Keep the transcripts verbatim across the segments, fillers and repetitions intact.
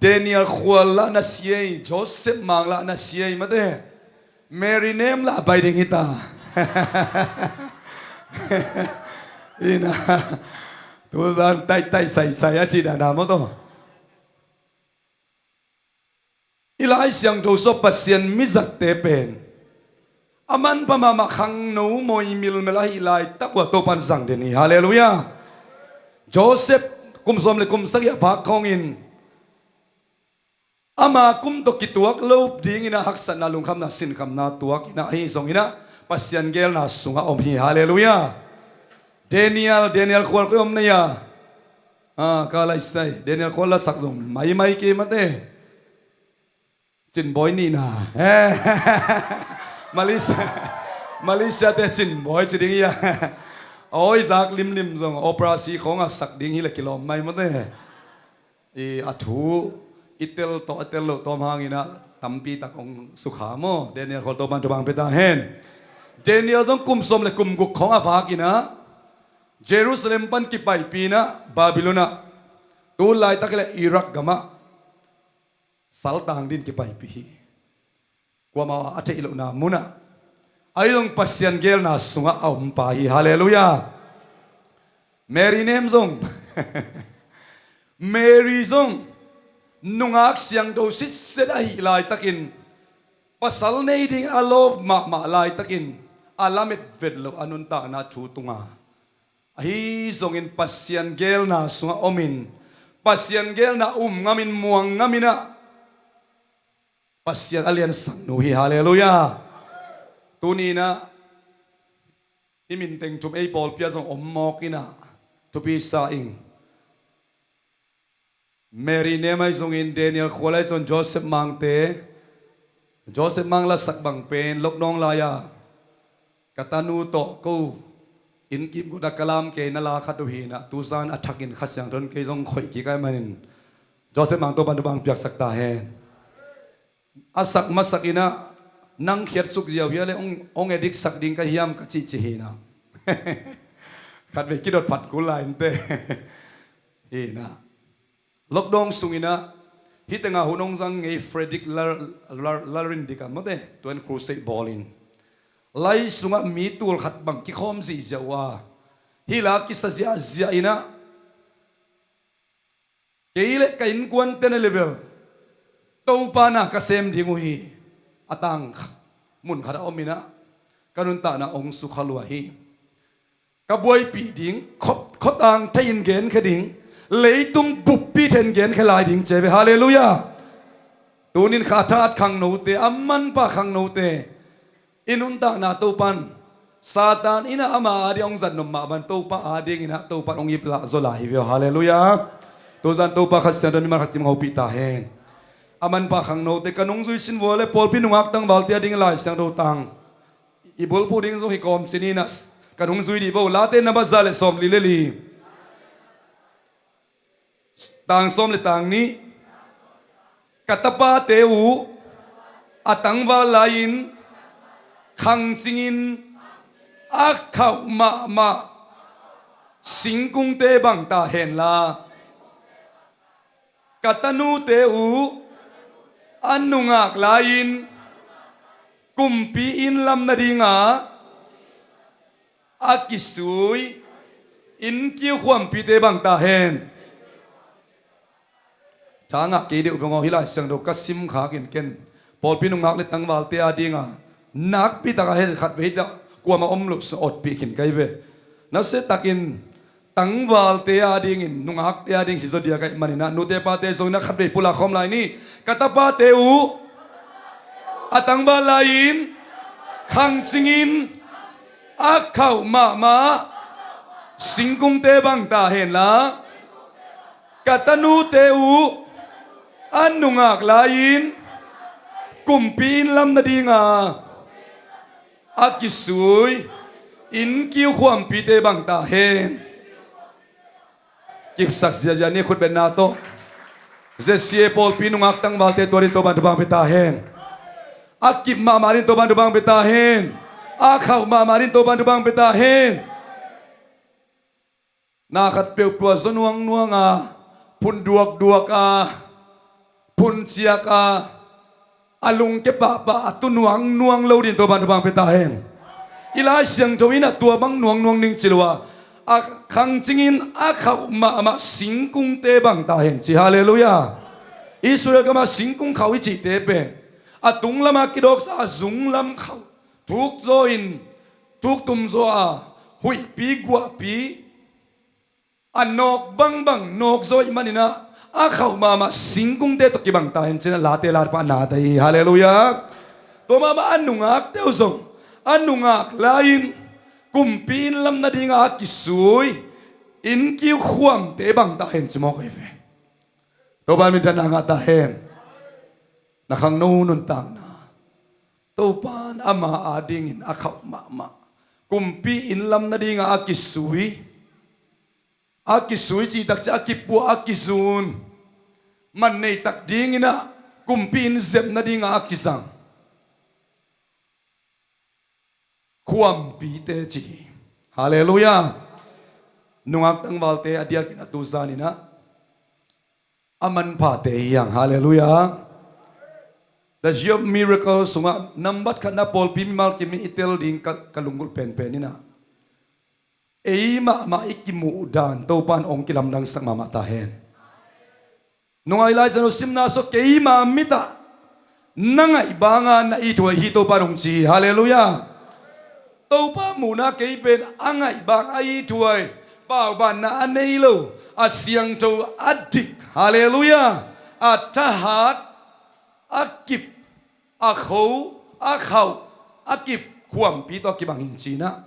Daniel khual lah na siai, Joseph mang lah na siai mate. Mary nem lah bai ding hita. Ina, tuzan taitai saisai a ci dana maw taw. I Lai Siangtho sua Pasian mizatte pen a manpha mahmah khangno mawi milmel ahi laitak uh a Topan zang den hi. Halleluiah. Joseph kum sawm le kum sagih a phak khawngin ama kum tawh kituak lo dinginah haksatna, lungkhamna, sinkhamna tuakinah ahi zonginah Pasian geelna sungah om hi. Halleluiah. Daniel, Daniel khual koi om na ia? Ah, ka laisai Daniel khual lasak zong maimai kei mate. Cinbawi nihna. Malaysia, Malaysia te Cinbawi ci ding ia. Awi zak limlim zong operasi khawng a sak ding hi le kilawm mai mate. I a thu i tel tawh a tel loh tawm hanginah tampi tak hong sukha maw. Daniel khual Topan thubang pia ta hen. Daniel zong kum sawm le kum guk khawng a vakinah Jerusalem pan kipaipih inah Babylon ah, tu laitak hileh Iraq gamah saltang din kipaipih hi. Kuamah a theih lohna munah ahi zong Pasian geelna sungah a ompa hi. Halleluiah. Mary nem zong Mary zong nungak siangtho sitset ahi laitakin, pasal nei dingin a lawp mahmah laitakin a lamet vet loh a nuntakna thu tunga ahi zongin Pasian geelna sungah omin, Pasian geelna um ngamin muang ngaminah Pasian a liansang nu hi. Halleluiah. Tuninah i minteng thum ei pawlpi ah zong om mawkinah thupi sa ing. Mary nem ahi zongin, Daniel khual ahi zongin, Joseph mangte, Joseph mang lasak bang pen lockdown lai-a ka tanu tawh ko inn kip guna ka lam kei na la khat uh hinah tuzan a thakin Kha Siangtho in kei zong khoih kik ahih manin Joseph mang Topan thubang piaksak ta hen. A sak masak inah nang khiatsuk ziau hia le hong, hong edik sak ding ka hiam ka cihcih hinah. Khatvei kidot phat kul lai inte. Hinah lockdown sunginah hih tengah hun hong zang ngei Frederick Lar-, Lar-, Larin dikah mawte, tuan crusade bawlin lai sungah mi tul khat bang kikhawm zihziah uh a, hih la kisa ziahziah inah kei le ka innkuan tena level Topa na ka sem ding uh hi. A tang mun khatah ominah ka nuntakna hong sukha lua hi. Ka buaipih ding, khaw, khawtang thei in genkhia ding, leitung buppi thei in genkhia lai ding ceve. Halleluiah. Tunin kha a thaat khangnote, a manpha khangnote i nuntakna Topan, Satan inah ama ading hong zat nop mah bang Topa adinginah Topan hong ip lah zaw lai hi ve aw. Halleluiah. Tuzan Topa Kha Siangtho in mimal khat kim hopih ta hen. A manpha khangnote ka nungzui sin vua le pawlpi nungak tangvalte ading Lai Siangtho tang i bulphuh ding zong hi kawm cininah ka nungzui dih vo. Late nambat za le sawm li le li, tang sawm le tang nih. Ka tapate uh a tangval lai-in khangcingin a khauh mahmah singkungte bang ta henla, ka tanute uh a nungak lai-in kumpi inn lam nadinga a kisui inn kiukhuampite bang ta hen. Tha ngah kei deuh veng aw, hih Lai Siangtho ka sim khakin ken pawlpi nungak le tangvalte adinga nakpi taka hen khatvei tah kuamah om loh sa otpih khin kai ve. Nasia takin tangvalte adingin, nungakte ading hi zaw diak ahih maninah nute pate zongin a khatvei pulak khawm lai ni. Ka tapate uh a tangval lai-in khangcingin a khauh mahmah singkungte bang ta henla, ka tanute uh a nungak lai-in kumpi inn lam nadinga a kisui inn kiukhuampite bang ta hen. Kipsak ziahziah ni, khutbetna tawh. Z C A pawlpi nungak tangvalte tua din Topan thubang pia ta hen. A kip mahmah din Topan thubang pia ta hen. A khauh mahmah din Topan thubang pia ta hen. Na khat peuhpeuh a zaw nuangnuang a, phun duakduak a, phunciak a, a lungke pahpah a tu nuangnuang lo ding Topan thupha pia ta hen. I Lai Siangtho in a tua bang nuangnuang ding ci lo a, a khangcingin a khauh mahmah singkungte bang ta hen ci. Halleluiah. Israel gama singkung khauh i cihte pen a tunglam a kidawksa a zunglam khauh thukzaw in, thuktumzaw a, huihpi guahpi a nawk bangbang nawkzaw ih maninah a khauh mahmah singkungte tawh kibang ta hen cinah Late Late pah na ta hi. Halleluiah. Tua mahmah a nungakte uh zong a nungak lai-in kumpi inn lam nadinga a kisui innkiu khuamte bang ta hen ci mawk ahi ve. Topa minthanna ngah ta hen. Na khangno nuntakna Topan ama adingin a khauh mahmah kumpi inn lam nadinga a kisui, a kisui cihtak ciah a kipuah a kizun, man neitak dinginah kumpi inn zep nadinga a kizang khuampite ci hi. Halleluiah. Nungak tangvalte a diakin a tuzaninah a manphate hi hang. Halleluiah. The Year of Miracle sungah nambat khatna pawlpi mimal kimin i tel ding ka, ka lunggulh penpen inah ei mahmah i kimuh dan Topan hong kilamdangsak mahmah ta hen. Nungai Lai Siangtho simna sua keima mitah na ngaih banga na ithuai hi Topan hong ci hi. Halleluiah. Topa muhna kei pen a ngaih bang a ithuai, paubanna a nei lo, a siangtho a dik, halleluiah, a thahat, a kip, a kho, a khauh, a kip khuampi tawh a kibang hi cinah.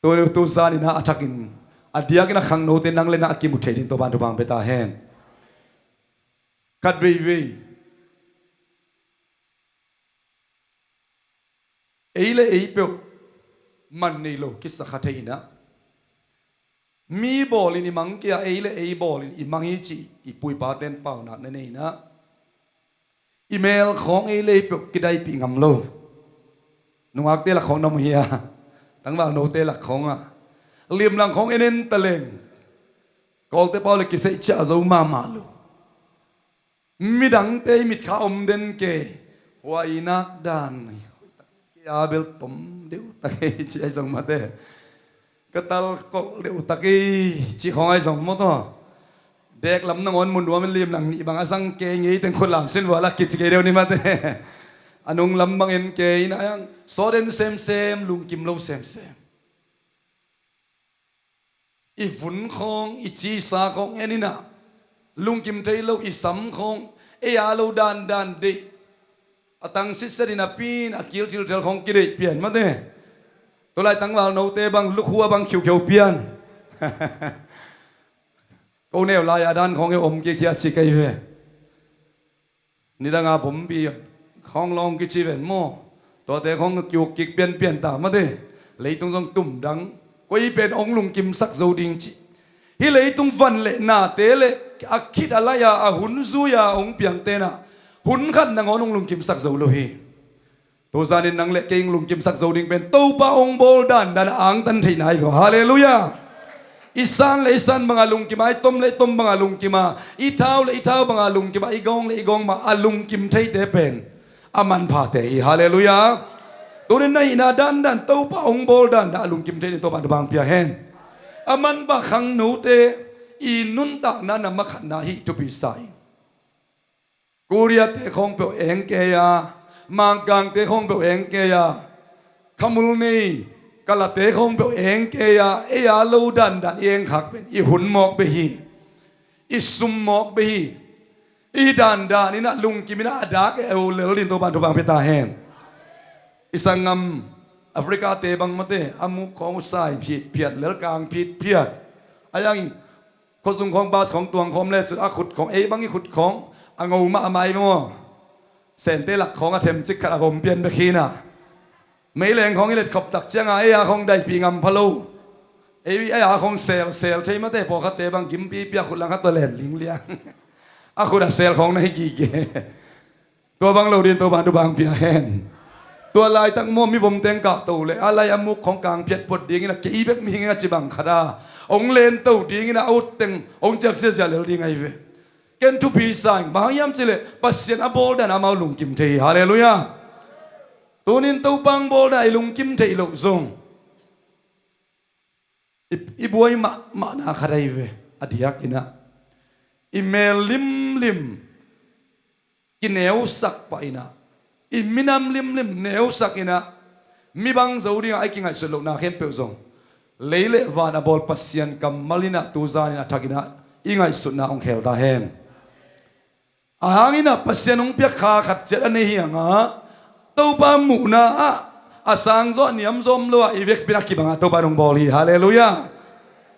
Tua, tua zaninah a thakin a diakin a khangnote nang le na a kimu thei ding Topan thupha pia ta hen. Khat veivei ei le ei peuh man nei lo kisa kha thei inah mi bawlin i mang kei a, ei le ei bawlin i mang hi cih i pu i paten paunak na nei inah i mel khawng ei le ei peuh kidaipih ngam lo. Nungakte lak khawng na mu hi a, tangvalnote lak khawng a limlang khawng en en taleng Kawlte pau le kiseih ciah zo mahmah lo. Midangte i mitkha om den kei. Huainak dan kei a bel tom deuh ta kei ci ahi zong mate. Ka tal kolh deuh ta kei ci khawng ahi zong maw taw. Dek lam nangawn mun nuam in limlang nih bang a zang kei ngei teng khut lam sin vua lak kici kei deuh ni mate. A nung lam bang en kei na yang sawt en semsem, lungkim lo semsem. I vun khawng, i cisa khawng en inah lungkim thei lo, i sam khawng ei a lo dandan deih. A tang sitset in a pin a kil thilthel khawng kideih pian mate. Tulai tangvalnote bang lukhua bang khiukheu pian. Ko neu lai a dan khawng e om kikhia ci kei ve. Nidanga bombi khawng lawng kici ven maw? Tuate khawng kiuk kik pianpian ta mate. Leitung zong tumdang koi pen hong lungkimsak zo ding ci. Hih leitung van le nate le a khit a laih a, a hun zui a hong piang tenah hun khat nangawn hong lungkimsak zo lo hi. Tuzanin nang le kei hong lungkimsak zo ding pen Topa hong bawl dandan a angtan theihna hi ko. Halleluiah. I san le i san banga lungkima, i tom le i tom banga lungkima, i thau le i thau banga lungkima, i gawng le i gawng banga a lungkim theite pen a manphate hi. Halleluiah. Tunin na hihna dandan Topa hong bawl dandan a lungkim theite Topa na bang pia hen. A manpha khangnote i nuntakna na makhatna hih thupi sa in. Korea-te khawng peuh eng kei a, Mangkang-te khawng peuh eng kei a, Khamul nei Kala-te khawng peuh eng kei a, ei a lo dandan i engkhak pen i hun mawk beh hi. I sum mawk beh hi. I dandan inah lungkim inah a dak e uh lel din Topan thupha pia ta hen. I sanggam Africa-te bang mate a muk khawng uh sai phitphiat lel kang phitphiat. A yang in khuazung khawng bas khawng tuang khawm le cun a khut khawng ei bang i khut khawng a ngo mahmah i maw? Sente lak khawng a themcik khat a gom pian bek hi na. Meileng khawng i letkhop tak cianga ei a khawng daipih ngam pha lo. Ei a khawng selsel thei mate pawlkhatte bang gimpipi a khut langkhat tua len lingliang. A khut a sel khawng na hi gige. Tua bang lo din Topan thupha pia hen. Tua laitak maw mi vom teng kahto le a lai a muk khawng kang phiat phot dingin a kei bek mihing a ci bang khat a hong lento dingin a ut teng hong ciak ziazia lel ding ahi ve. Ken thupi sa ing, bang hang hiam cih leh Pasian a bawl dan amau lungkim thei hi. Halleluiah. Tunin Topa hong bawl dan i lungkim theih loh zong i, i buai mahmahna khat ahi ve. A diakin ah i mel limlim kineusak pah in ah, i minam limlim neusak in ah, mi bang zo dingah i kingaihsut lohna khempeuh zong lei le van a bawl Pasian kammal in ah tu zanin a thak in ah i ngaihsutna hong khel ta hen. A hang in ah Pasian hong piak kha khat ciat a nei hi hang a, Topa muhna ah a sangzaw a niamzaw om lo a, i vekpi in a kibang a Topa in hong bawl hi. Halleluiah.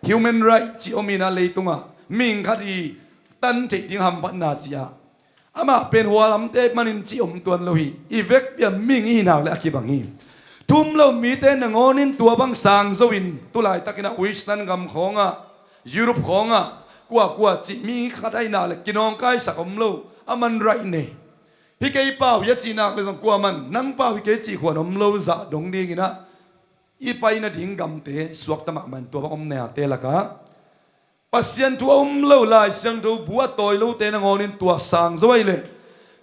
Human right cih om in ah leitungah mihing khat i tan theih ding hamphatna cih ah, amah pen hualamte manin cih om tuan lo hi. I vekpi a mihing i hi nak leh a kibang hi. Thu um lo mite nangawn in tua bang sangzo in, tu laitakin ah Western gam khawngah, Europe khawngah, kuakua cih mi khat ahih nak leh kinawngkaisak om lo, aman right nei. Hi kei pau hi a cih nak leh zong kuaman nang pau hi kei cih khuan om lo zah dong dingin ah i pai nading gamte suakta mahmah in tua bang om naute lakah Pasian thu a um lo, Lai Siangtho bu a tawi lote nangawn in tua sangzo ahih leh,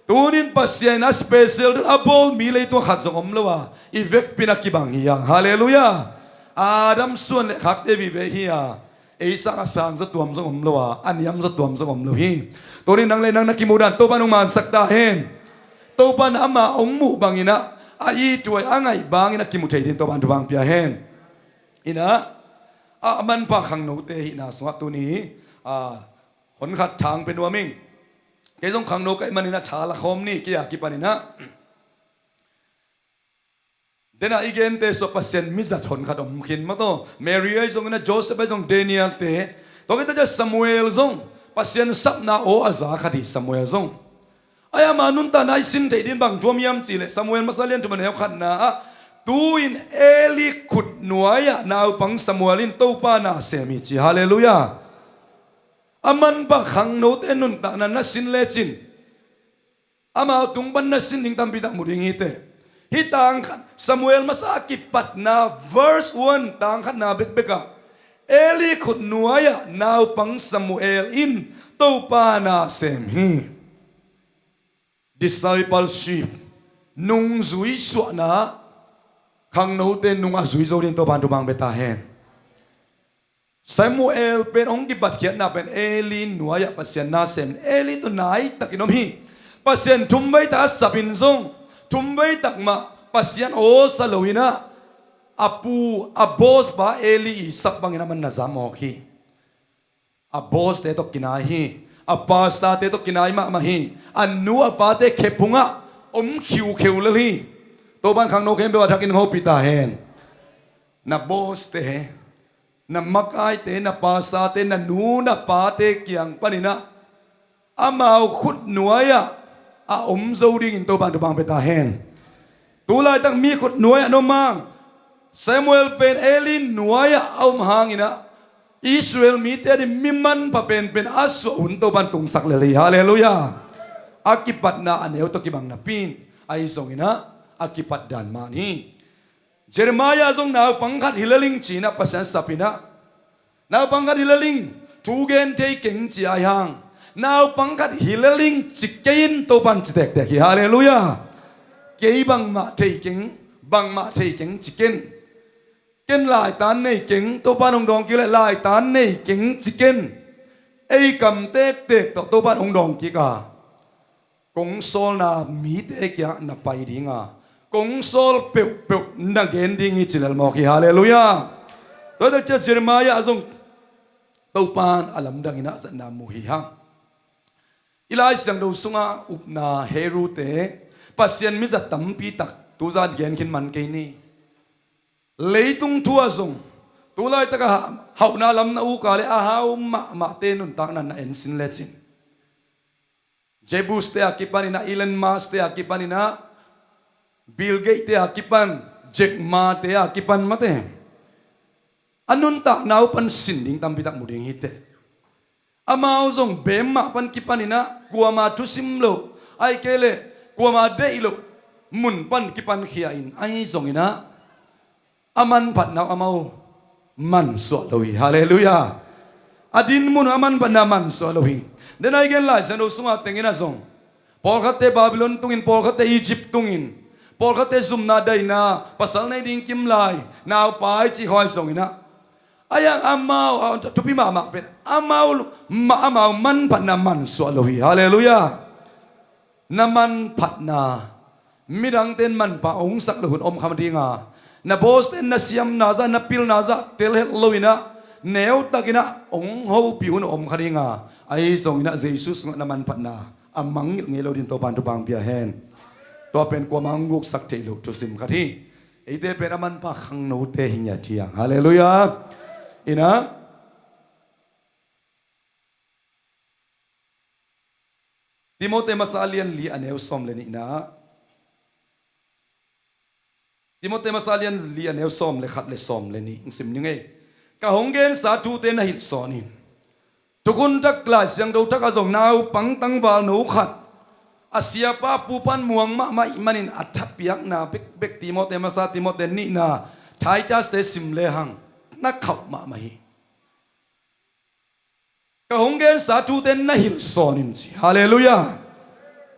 tunin Pasian in a special thu a bawl mi leitung ah khat zong om lo a, i vekpi in a kibang hi hang. Halleluiah. Adam suan le khakte vive hi a, ei sangah sangzaw tuam zong om lo a, a niamzaw tuam zong om lo hi. Tunin nang le nang na kimuh dan Topa in hong mansak ta hen. Topa in ama hong muh bangin ah, a ithuai a ngaih bangin a kimu thei dingin Topa in thupha hong pia hen. In ah, a manpha khangnote hihna sungah tuni, a, honkhat tha hong pia nuam ing. Kei zong khangno ka hih manin ah tha la khawm ni, kei a kipanin ah. Denah i gente sungah Pasian mizat honkhat om khin mah tawh. Mary ahi zongin ah, Joseph ahi zong, Daniel te. Tua khit teh Samuel zong Pasian sapna aw a za khat hi Samuel zong. Ahi a, ama nuntakna i sin theih dingin bang thu om hiam cih leh Samuel masa lian thum a neu khatna ah, tu-in Eli khut nuai-ah naupang Samuel in Topa na sem hi ci. Halleluiah. A manpha khangnote nuntakna na sin lecin amau tung pan na sin ding tampi tak mu ding hi teh. Hih tang khat, Samuel masa a kipatna verse one, tang khatna bekbek ah, Eli khut nuai-ah naupang Samuel in Topa na sem hi. Discipleship, nungzui suahna, khangnote nung a zui zo dingin Topa in thupha hong pia ta hen. Samuel pen hong kipatkhiatna pen Eli nuai-ah Pasian na sem, Eli tawh nai takin om hi. Pasian thumvei tak a sap in zong, thumvei tak mah Pasian aw sa lo in ah, a pu, a boss pa Eli i sap bangin aman na za mawk hi. A boss-te tawh kinai hi. A pastor-te tawh kinai mahmah hi. A nu a pate khephung ah om khiukheu lel hi. Topa in khangno khempeuh a thakin hong hopih ta hen. Na boss-te, na makaite, na pastor-te, na nu na pate kiang panin ah amau khut nuai-ah a om zo dingin Topa in thupha hong pia ta hen. Tu laitak mi khut nuai-ah na om hang, Samuel pen Eli nuai-ah a om hangin ah Israel mite ading mi manpha penpen a suah hun Topa in tungsak lel hi. Halleluiah. A kipatna a neu tawh kibang napi-in, ahi zongin ah a kipat dan man hi. Jeremiah zong naupang khat hi lel ing ci-in ah Pasian sap in ah, naupang khat hi lel ing, thu gen thei keng ci ahih hang, naupang khat hi lel ing ci kei in Topa in ci tektek hi. Halleluiah. Kei bangmah thei keng, bangmah thei keng ci ken. Ken laitan nei keng, Topa in hong dawng kik leh laitan nei keng ci ken. Ei kam tektek tawh Topa in hong dawng kik a, kong sawlna mite kiangah na pai ding a, kong sawl peuhpeuh na gen ding hi ci lel mawk hi. Halleluiah. Tua hi tak ciang Jeremiah zong Topa in a lamdang in ah zatna mu hi hang. I Lai Siangtho sungah upna herute, Pasian mizat tampi tak tu zan gen khin man kei ni. Leitung thu ah zong tu laitak a hauhna lam na uk a leh a hau mahmahte nuntakna na en sin lecin, Jeb Bezos-te a kipanin ah, Elon Musk-te a kipanin ah, Bill Gates-te a kipan, Jack Ma-te a kipan mate, a nuntakna uh pan sin ding tampi tak mu ding hi teh. Amau zong bem mah pan kipanin ah, kuama thusim loh, ahih kei leh kuama deih loh mun pan kipankhia in, ahi zongin ah a manphatna uh amau mansuah lo hi. Halleluiah. A dinmun uh a manphatna mansuah lo hi. Denai gen Lai Siangtho sungah tengin a zong, pawlkhatte Babylon tungin, pawlkhatte Egypt tungin, pawlkhatte zumna daina, pasal nei ding kimlai, naupai cih khawng zongin ah, a yang amau a thupi mahmah pen amau mah amau manphatna mansuah lo hi. Halleluiah. Na manphatna midangte in manpha hong sak loh hun om kha ding a, na bawste in na siamna zah, na pilna zah tel het loin ah, neu takin ah hong hopih hun om kha ding a, ahi zongin ah Jesu sungah na manphatna a mangngilh ngei lo dingin Topa'n thupha hong pia hen. Tua pen kuamah hong guksak theih loh thusim khat hi. Eite pen a manpha khangnote hi ngiat hi hang. Halleluiah. In ah, Timote masa a lian li a neu sawm le nihna ah, Timote masa a lian li a neu sawm le khat le sawm le nih hong sim ning ei. Ka hong gensa thute na hilh sawn in. Thukhun thak Lai Siangtho thak ah zong naupang tangvalno khat, a siapa pupa'n muang mahmah ahih manin a thapiakna bekbek, Timote masa, Timote nihna, Titus te sim lehang na khauh mahmah hi. Ka hong gensa thute na hilh sawn in ci. Halleluiah.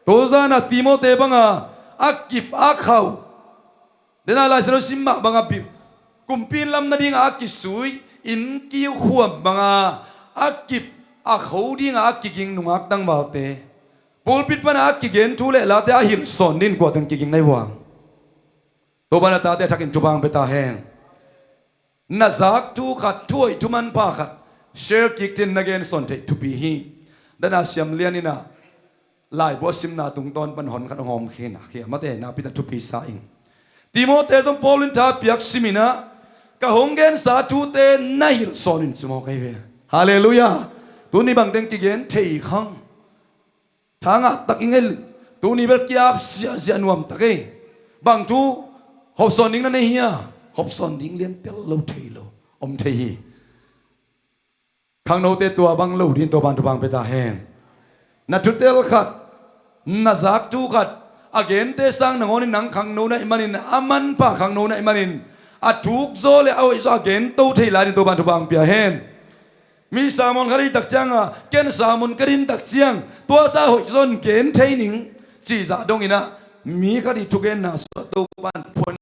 Tuzan a Timote banga a kip a khauh, denai Lai Siangtho sim mah banga bip, kumpi lam nadinga a kisui, inn kiukhuam banga a kip a kho dinga a kiging nungak tangvalte, pulpit pana a kigen thu le late a hilh sawn dingin kua teng kiging na hi uh hiam? Topa'n a tate a thakin thupha hong pia ta hen. Na zak thu khat, thu hoih thu manpha khat share kik in na gen sawn theih thupi hi. Denai Siam Lian in ah laibu a simna tungtawn pan hon khat hong hawm khin a, khia mate, nakpi tak thupi sa ing. Timote zong Paul in thapiak simin ah, ka hong gensa thute na hilh sawn in ci mawk ahi ve. Halleluiah. Tuni bang teng kigen thei khang. Tha ngah tak ing ei. Tuni bel ki-ap ziahziah nuam tak ei. Bang thu hopsawn ding na nei hia? Hopsawn ding lian tel lo thei lo om thei hi. Khangnote tua bang lo dingin Topa'n thupha hong pia ta hen. Na thutel khat, na zak thu khat a gente sang nangawnin nang khangno na hih manin, a manpha khangno na hih manin, a thuk zaw le a hoih zaw a gen to thei lai dingin Topa'n thupha hong pia hen. Mi sermon khat i tak cianga, ken sermon ka din tak ciang, tua sa hoih zaw in gen thei ning cih zah dongin ah, mi khat i thugenna sungah Topa'n phuan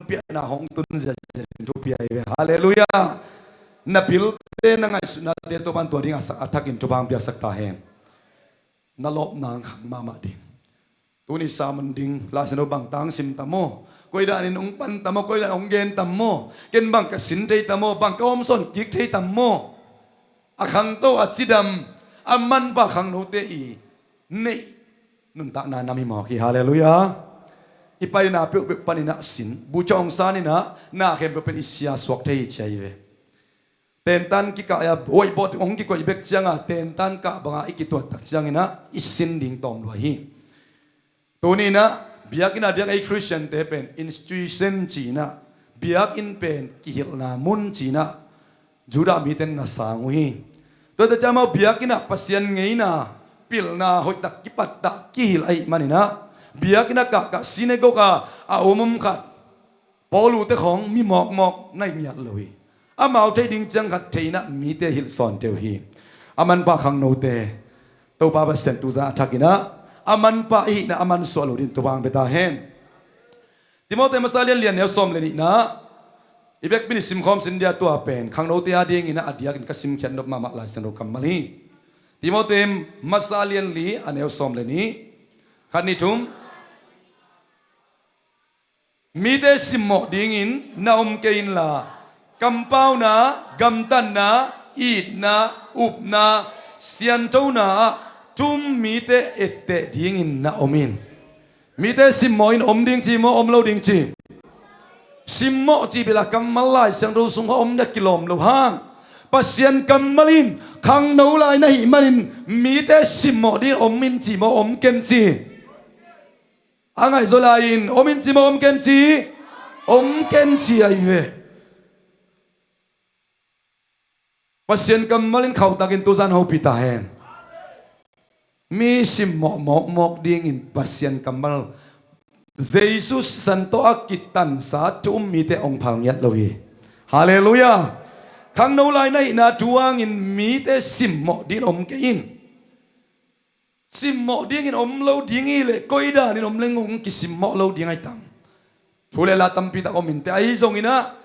piakna hong tun ziahziah in thupi ahi ve. Halleluiah. Na pilte, na ngaihsutnate Topa'n tua dingin a thakin thupha hong piaksak ta hen. Na lawpna hong khang mahmah ding. Tuni sermon ding, Lai Siangtho bang tang sim tam maw? Koi danin hong pan tam maw? Koi danin hong gen tam maw? Ken bang ka sin thei tam maw? Bang ka hawmsawn kik thei tam maw? A khangto, a cidam, a manpha khangnote i neih nuntakna nam hi mawk hi. Halleluiah. I paina peuhpeuh panin ah sin, bucha hong san in ah, na khempeuh pen i sia suak thei hi ci ahi ve. Tentan kikah a, whiteboard hong kikoih bek cianga, tentan kah banga i kituat tak ciangin ah i sin ding tawm lua hi. Tuni in ah, biakinn ah diak ei Khristiante pen institution ci-in ah, biakinn pen kihilhna mun ci-in ah Judah mite in na sang uh hi. Tuate ciang amau biakinn ah Pasian ngeina, pilna hoihtak kipattah kihilh ahih manin ah, biakinn ah kahkah, synagogue ah a om om khat, Paul uh te khawng mi mawkmawk na hi ngiat lo hi. Amau theih ding ciang khat thei in ah mite hilh sawnte uh hi. A manpha khangnote Topa Pasian tuzan a thakin ah, a manpha i hihna a mansuah loh dingin Topa hong pia ta hen. Timote masa lian li a neu sawm le nihna, i vekpi-in i simkhawm sin dia, tua pen khangnote a dingin ah a diakin ka simkhiat nop mahmah Lai Siangtho kammal hi. Timote masa lian li a neu sawm le nih, khat, nih, thum. Mite simmawh dingin na om kei inla, kampauna, gamtatna, itna, upna, sianthona ah thu-um mite etteh dingin na om in. Mite simmawh in, om ding ci maw, om lo ding ci? Simmawh cih bel a kammal Lai Siangtho sung kha om dia kilawm lo hang, Pasian kammal in khangno lai na hih manin mite simmawh dingin om in ci maw, om ken ci? A ngaihzaw lai-in om in ci maw, om ken ci? Om ken ci ahi ve. Pasian kammal in khauhtakin tuzan hopih ta hen. Mi simmawh mawkmawk dingin Pasian kammal Jesu sisan tawh a kitansa thu um mite hong phal ngiat lo hi. Halleluiah. Khangno lai na hihna thu hangin mite simmawh dingin om kei in. Simmawh dingin om lo ding hi leh koi danin om leng hong kisimmawh lo ding ahi tam. Thu le la tampi tak om inteh, ahi zongin ah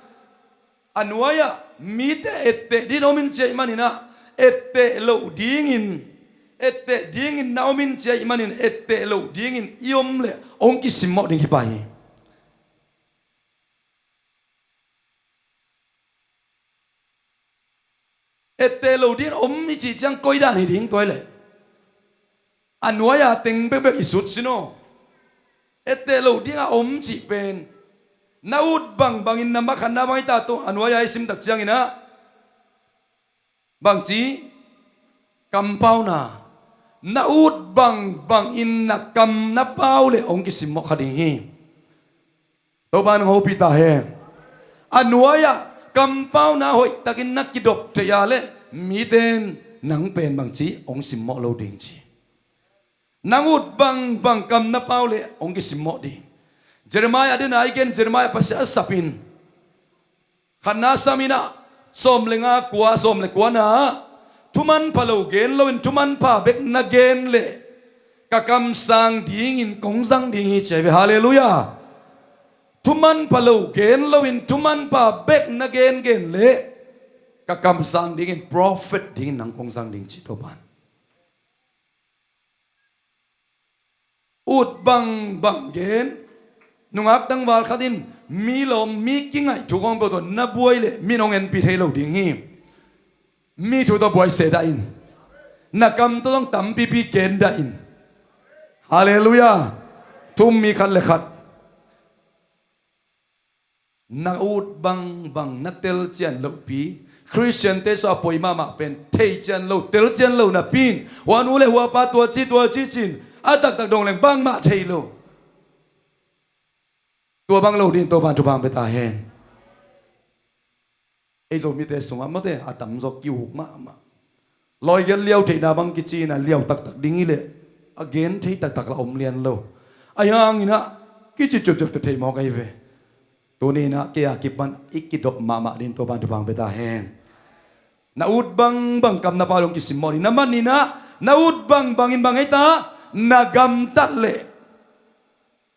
a nuai-ah mite etteh dingin om in ci ahih manin ah, etteh loh dingin, etteh dingin na om in ci ahih manin etteh loh dingin i om leh hong kisimmawh ding hi pah hi. Etteh lo dingin om i cih ciang koi dan hi ding tua hi leh, a nuai-a teng bekbek i sut sin aw. Etteh lo dingin om cih pen, na ut bangbangin na makhatna bang hi ta, tua a nuai-a i sim tak ciangin ah, bangci, kampauna. Na ut bangbangin na kam na pau leh hong kisimmawh kha ding hi. Topa'n hong hopih ta hen. A nuai-ah kampauna hoihtakin na kidop theih a leh mite'n nang pen bangci, hong simmawh lo ding ci. Nang ut bangbang kam na pau leh hong kisimmawh ding. Jeremiah dena i gen, Jeremiah Pasian a sapin, khatna Sam in ah, sawm le nga, kua, sawm le kuana ah, thumanpha lo gen loin thumanpha bek na gen leh ka kamsang dingin kong zang ding hi ci ahi ve. Halleluiah. Thumanpha lo gen loin thumanpha bek na gengen leh ka kamsang dingin, prophet dingin nang kong zang ding ci Topa'n. Ut bangbang gen. Nungak tangval khat in mi lawm, mi kingaih thu khawng peuh tawh na buai leh mi'n hong enpih thei lo ding hi. Mi thu tawh buai se dah in. Na kam tawh zong tampipi gen dah in. Halleluiah. Thu um mi khat le khat, na ut bangbang na telcian lohpi. Khristiante sungah a poi mahmah pen theician lo, telcian lo napi in, hua nu le hua pa tua ci, tua ci ci-in a taktak dong leng bangmah thei lo. Tua bang lo dingin Topa'n thupha hong pia ta hen. Ei Zomite sungah mate a tamzaw ki-uk mahmah. Lawigelh liau theihna bang kici-in a liau taktak ding hi leh a gen thei taktak lah om lian lo. Ahi hangin ah kici ciapciap tawh thei mawk ahi ve. Tuni-in ah kei a kipan i kidop mahmah dingin Topa'n thupha hong pia ta hen. Na ut bangbang kam na pau leh hong kisimmawh ding. Na manin ah na ut bangbangin bang hi ta, na gamtat leh,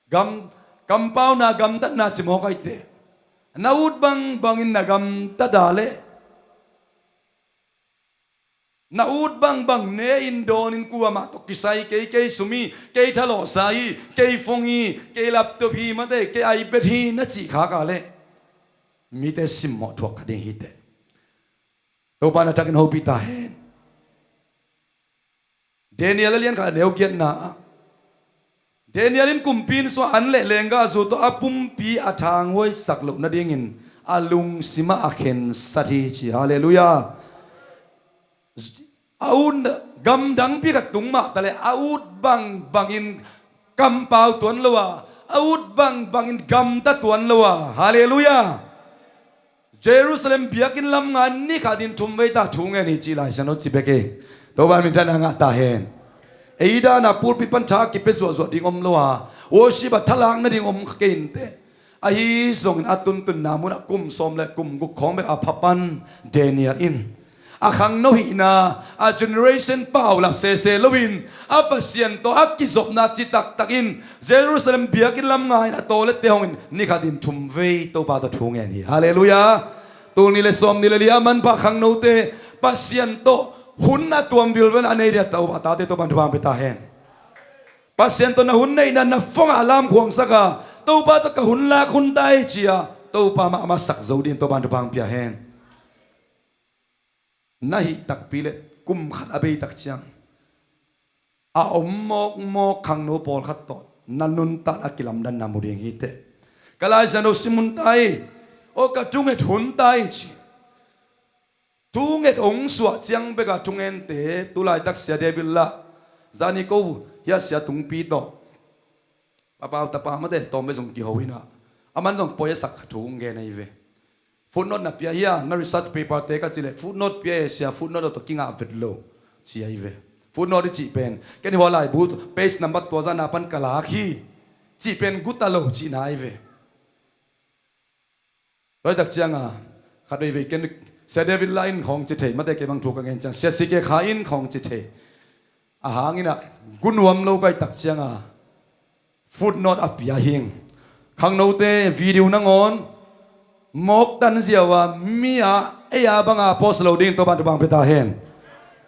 gam, kampauna gamtatna ci mawk ahi teh. Na ut bangbangin na gamtat a leh, na ut bangbang ne-in dawn-in kuamah tawh kisai kei, kei sum hi, kei thalawhsa hi, kei phone hi, kei laptop hi, mate, kei iPad hi na cih khak a leh mite simmawh thuak kha ding hi teh. Topa'n a thakin hopih ta hen. Daniel a lian khat a neu giatna ah, Daniel in kumpi inn sungah an leh lenggahzu tawh a pumpi a thanghuaisak loh nadingin a lungsim ah a khensat hi ci. Halleluiah. A ut, gamdangpi khat tung mah taleh a ut bangbangin kampau tuan lo a, a ut bangbangin gamta tuan lo a. Halleluiah. Jerusalem biakinn lam nga ni khatin thumvei ta thu ngen hi ci Lai Siangtho ci bek hi. Topa'n minthanna ngah ta hen. Ei dan a pulpit pan tha kipia zuahzuah ding om lo a, worship ah thalak nading om kha kei inteh. Ahi zongin a tuntunna munah kum sawm le kum guk khawng bek a pha pan Daniel in a khangno hihna, a generation paulap sese loin a Pasian tawh a kizopna ci taktakin Jerusalem biakinn lam nga-in a tawlette hongin ni khatin thumvei Topa tawh thu ngen hi. Halleluiah. Tul nih le sawm nih le li a manpha khangnote Pasian tawh hun a tuam vilvel a nei ding a, Topa, a tate Topa'n thupha hong pia ta hen. Pasian tawh na hun neihna na phone ah alarm khuangsak a, Topa tawh ka hun lak hun ta hi ci-a Topa mahmah sak zo dingin Topa'n thupha hong pia hen. Na hih takpi leh kum khat a bei tak ciang a om mawkmawk khangno pawlkhat tawh na nuntak a kilamdanna mu ding hi teh. Ka Lai Siangtho sim hun ta hi. Aw, ka thunget hun ta hi ci. Thunget hong suah ciang bek a thungente, tu laitak Sia David lah, zani ko hia sia tungpi tawh, a pau tapa mate tawm ve zong kiho hi na, aman zong poi a sak kha thu hong gen ahi ve. Footnote na pia hia, na research paper te ka cih leh footnote pia e sia, footnote tawh kingah vet lo ci ahi ve. Footnote i cih pen ken hua laibu page number tua zana pan ka lak hi. cih pen guta lo cihna ahi ve. Tua hi tak cianga khat veivei ken Sia David la in khawng ci thei, mate kei bang thu ka ngen ciang Sia C K Kha in khawng ci thei. A hang inah gu nuam lo ka hih tak cianga footnote a pia hing. Khangnote video nangawn mawktan ziau a mi a ei a banga post lo ding Topan thupha pia ta hen.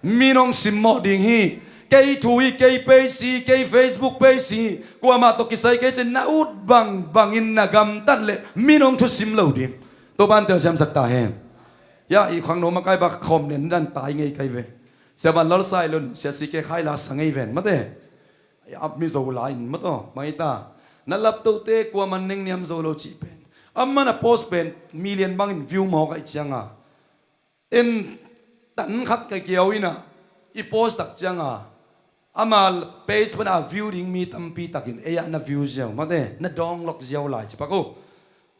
Mi nong simmawh ding hi. Kei thu hi, kei page hi, kei Facebook page hi. Kuamah tawh kisai kei cin na ut bangbangin na gamtat leh mi nong thusim lo ding Topan telsiamsak ta hen. Ya i khangno makai bak khawm nen dan tai ngei kai ve. Sia Van Lal Sailun, Sia C K Khai la sa ngei ven mate. Ap mi zo la in mataw bang i ta. Na laptote kuaman nengniam zo lo cih pen, amah na post pen million bangin view mawk ahi cianga, en tan khat ka kiau inah i post tak cianga, ama page pana view ding mi tampi takin ei ah na view ziau mate, na download ziau lai ci pak uh.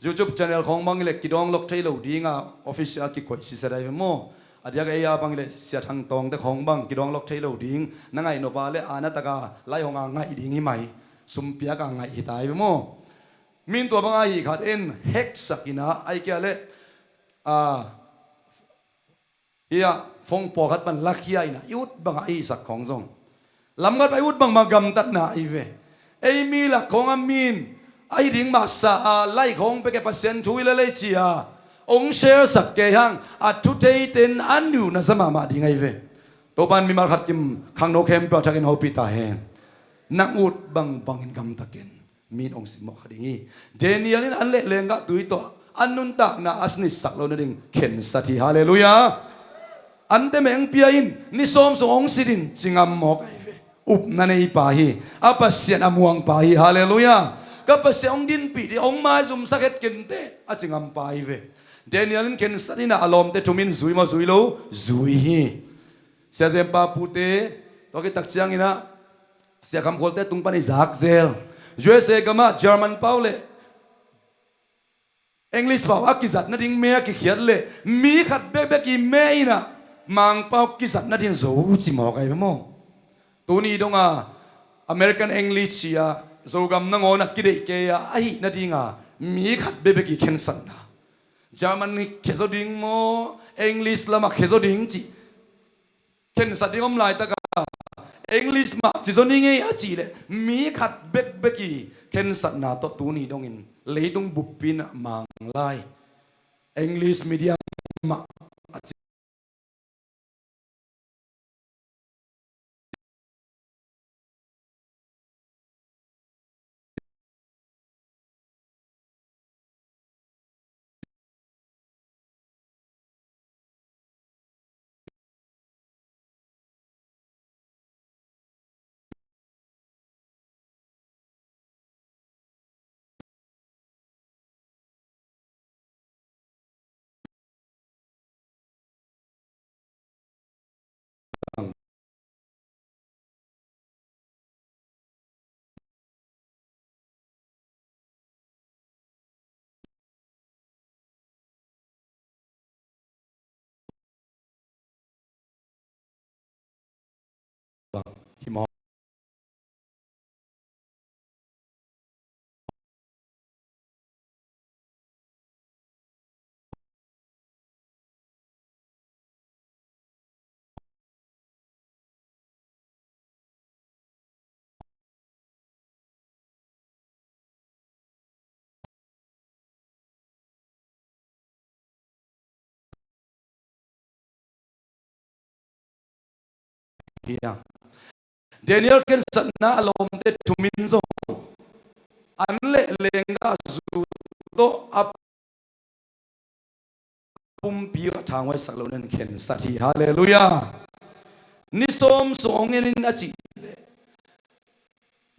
YouTube channel khawng bang ileh kidownload thei lo dinga official kikoih sisa dai ve maw? A diak ei a bang ileh Sia Thang Tawngte khawng bang kidownload thei lo ding na ngaih nop a leh a na taka lai hong a ngaih ding hi mai. Sumpiak a ngaih hi tai ve maw? Min tua banga hi khat en hack sak inah ai kia leh a Hiah phone pawlkhat pan lakhia inah i ut bangah i sak khawng zong lamkhat pan i ut bangmah gamtatna ahi ve. Ei mi lak khawng a min ahi ding mahsa a lai khawng peke Pasian thu i la lei ci a hong share sak kei hang a thu theiten a nu na za mahmah ding ahi ve. Topan mimal khat kim khangno khempeuh a thakin hopih ta hen. Nang ut bangbangin gamtakin min hong simmawh kha ding hi. Daniel in an leh lenggah tui tawh an nuntakna a sinitsak lo nading khensat hi. Halleluiah. Ante mengpia in ni sawm sung hong sitin cingam mawk ahi ve. Upna neipa hi. A Pasian a muangpa hi. Halleluiah. Ka Pasian hong dinpih dih hong maizumsak het kente a cingampa ahi ve. Daniel in khensat inah a lawmte thumin zui maw zui lo zui hi. Siazempa pute tua kitak cianginah Sia Kham Khualte tung pan i zakzel. U S A gamah German pau le English pau a kizat nading me a kikhiat le mi khat bekbek i me inah Mangpau kizat nading zo ci mawk ahi maw? Tuni donga American English cia Zogam nangawn a kideih kei a ahi nadinga mi khat bekbek i khensatna German khia zo ding maw, English lamah khia zo ding cih khensat ding om laitaka English mah ci zo ni ngei a cih leh mi khat bekbek i khensatna tawh tuni dongin leitung buppin a mang lai. English medium mah a ci Daniel khensatna a lawmte thumin zong an leh lengga zu tawh a pumpi a thanghuaisak lo nan khensat hi. Halleluiah. Ni sawm sung hong enin a cih leh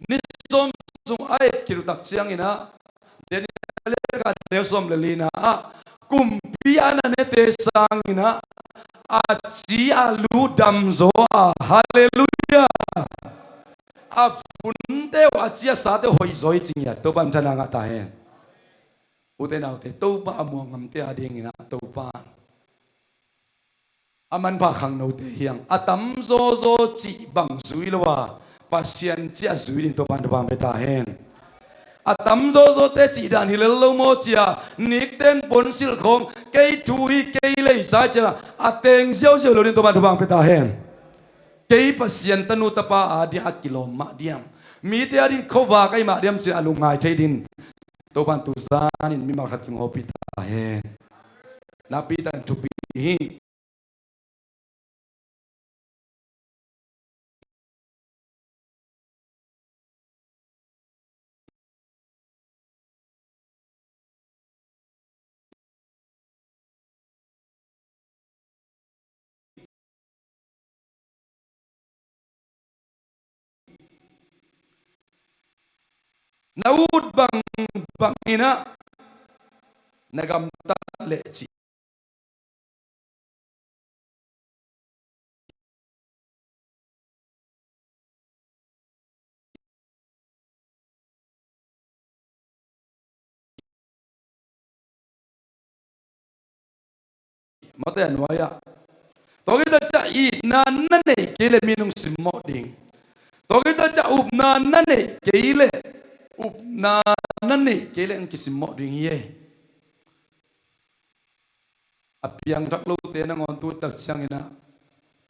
ni sawm sung a et khit uh tak cianginah Daniel ka neu sawm le lina ah kumpi a na nete sanginah a ci a lu dam zaw a. Halleluiah. A funte uh a ci a sate uh hoih zaw hi cingiat Topa in thana ngah ta hen. Ute naute Topa a muang ngamte a dinginah Topa a manpha khangnote hiang a tam zawzaw cih bang zui lo a Pasian cih a zui ding Topa in thupha pia ta hen. A tam zawzawte cih dan hi lel lo maw cia, nikten puansilh khawng, kei thu hi kei lei sa cia, a teng ziauziau lo ding Topa'n thupha pia ta hen. Kei Pasian tanu tapa a dia a kilawm mah diam, mite a din khuavak ahi mah diam cih a lungngai thei din Topa'n tu zanin mimal khat kihopih ta hen. Nakpi takin thupi hi. Na ut bangbang in ah na gamtat leh cih. Mate a nuai-ah, tua khit ciang itna na neih kei leh mi nong simmawh ding. Tua khit ciang upna na neih kei leh, upna na neih kei leh hong kisimmawh ding hi ei. A piangthak lote nangawn tu tak ciangin ah,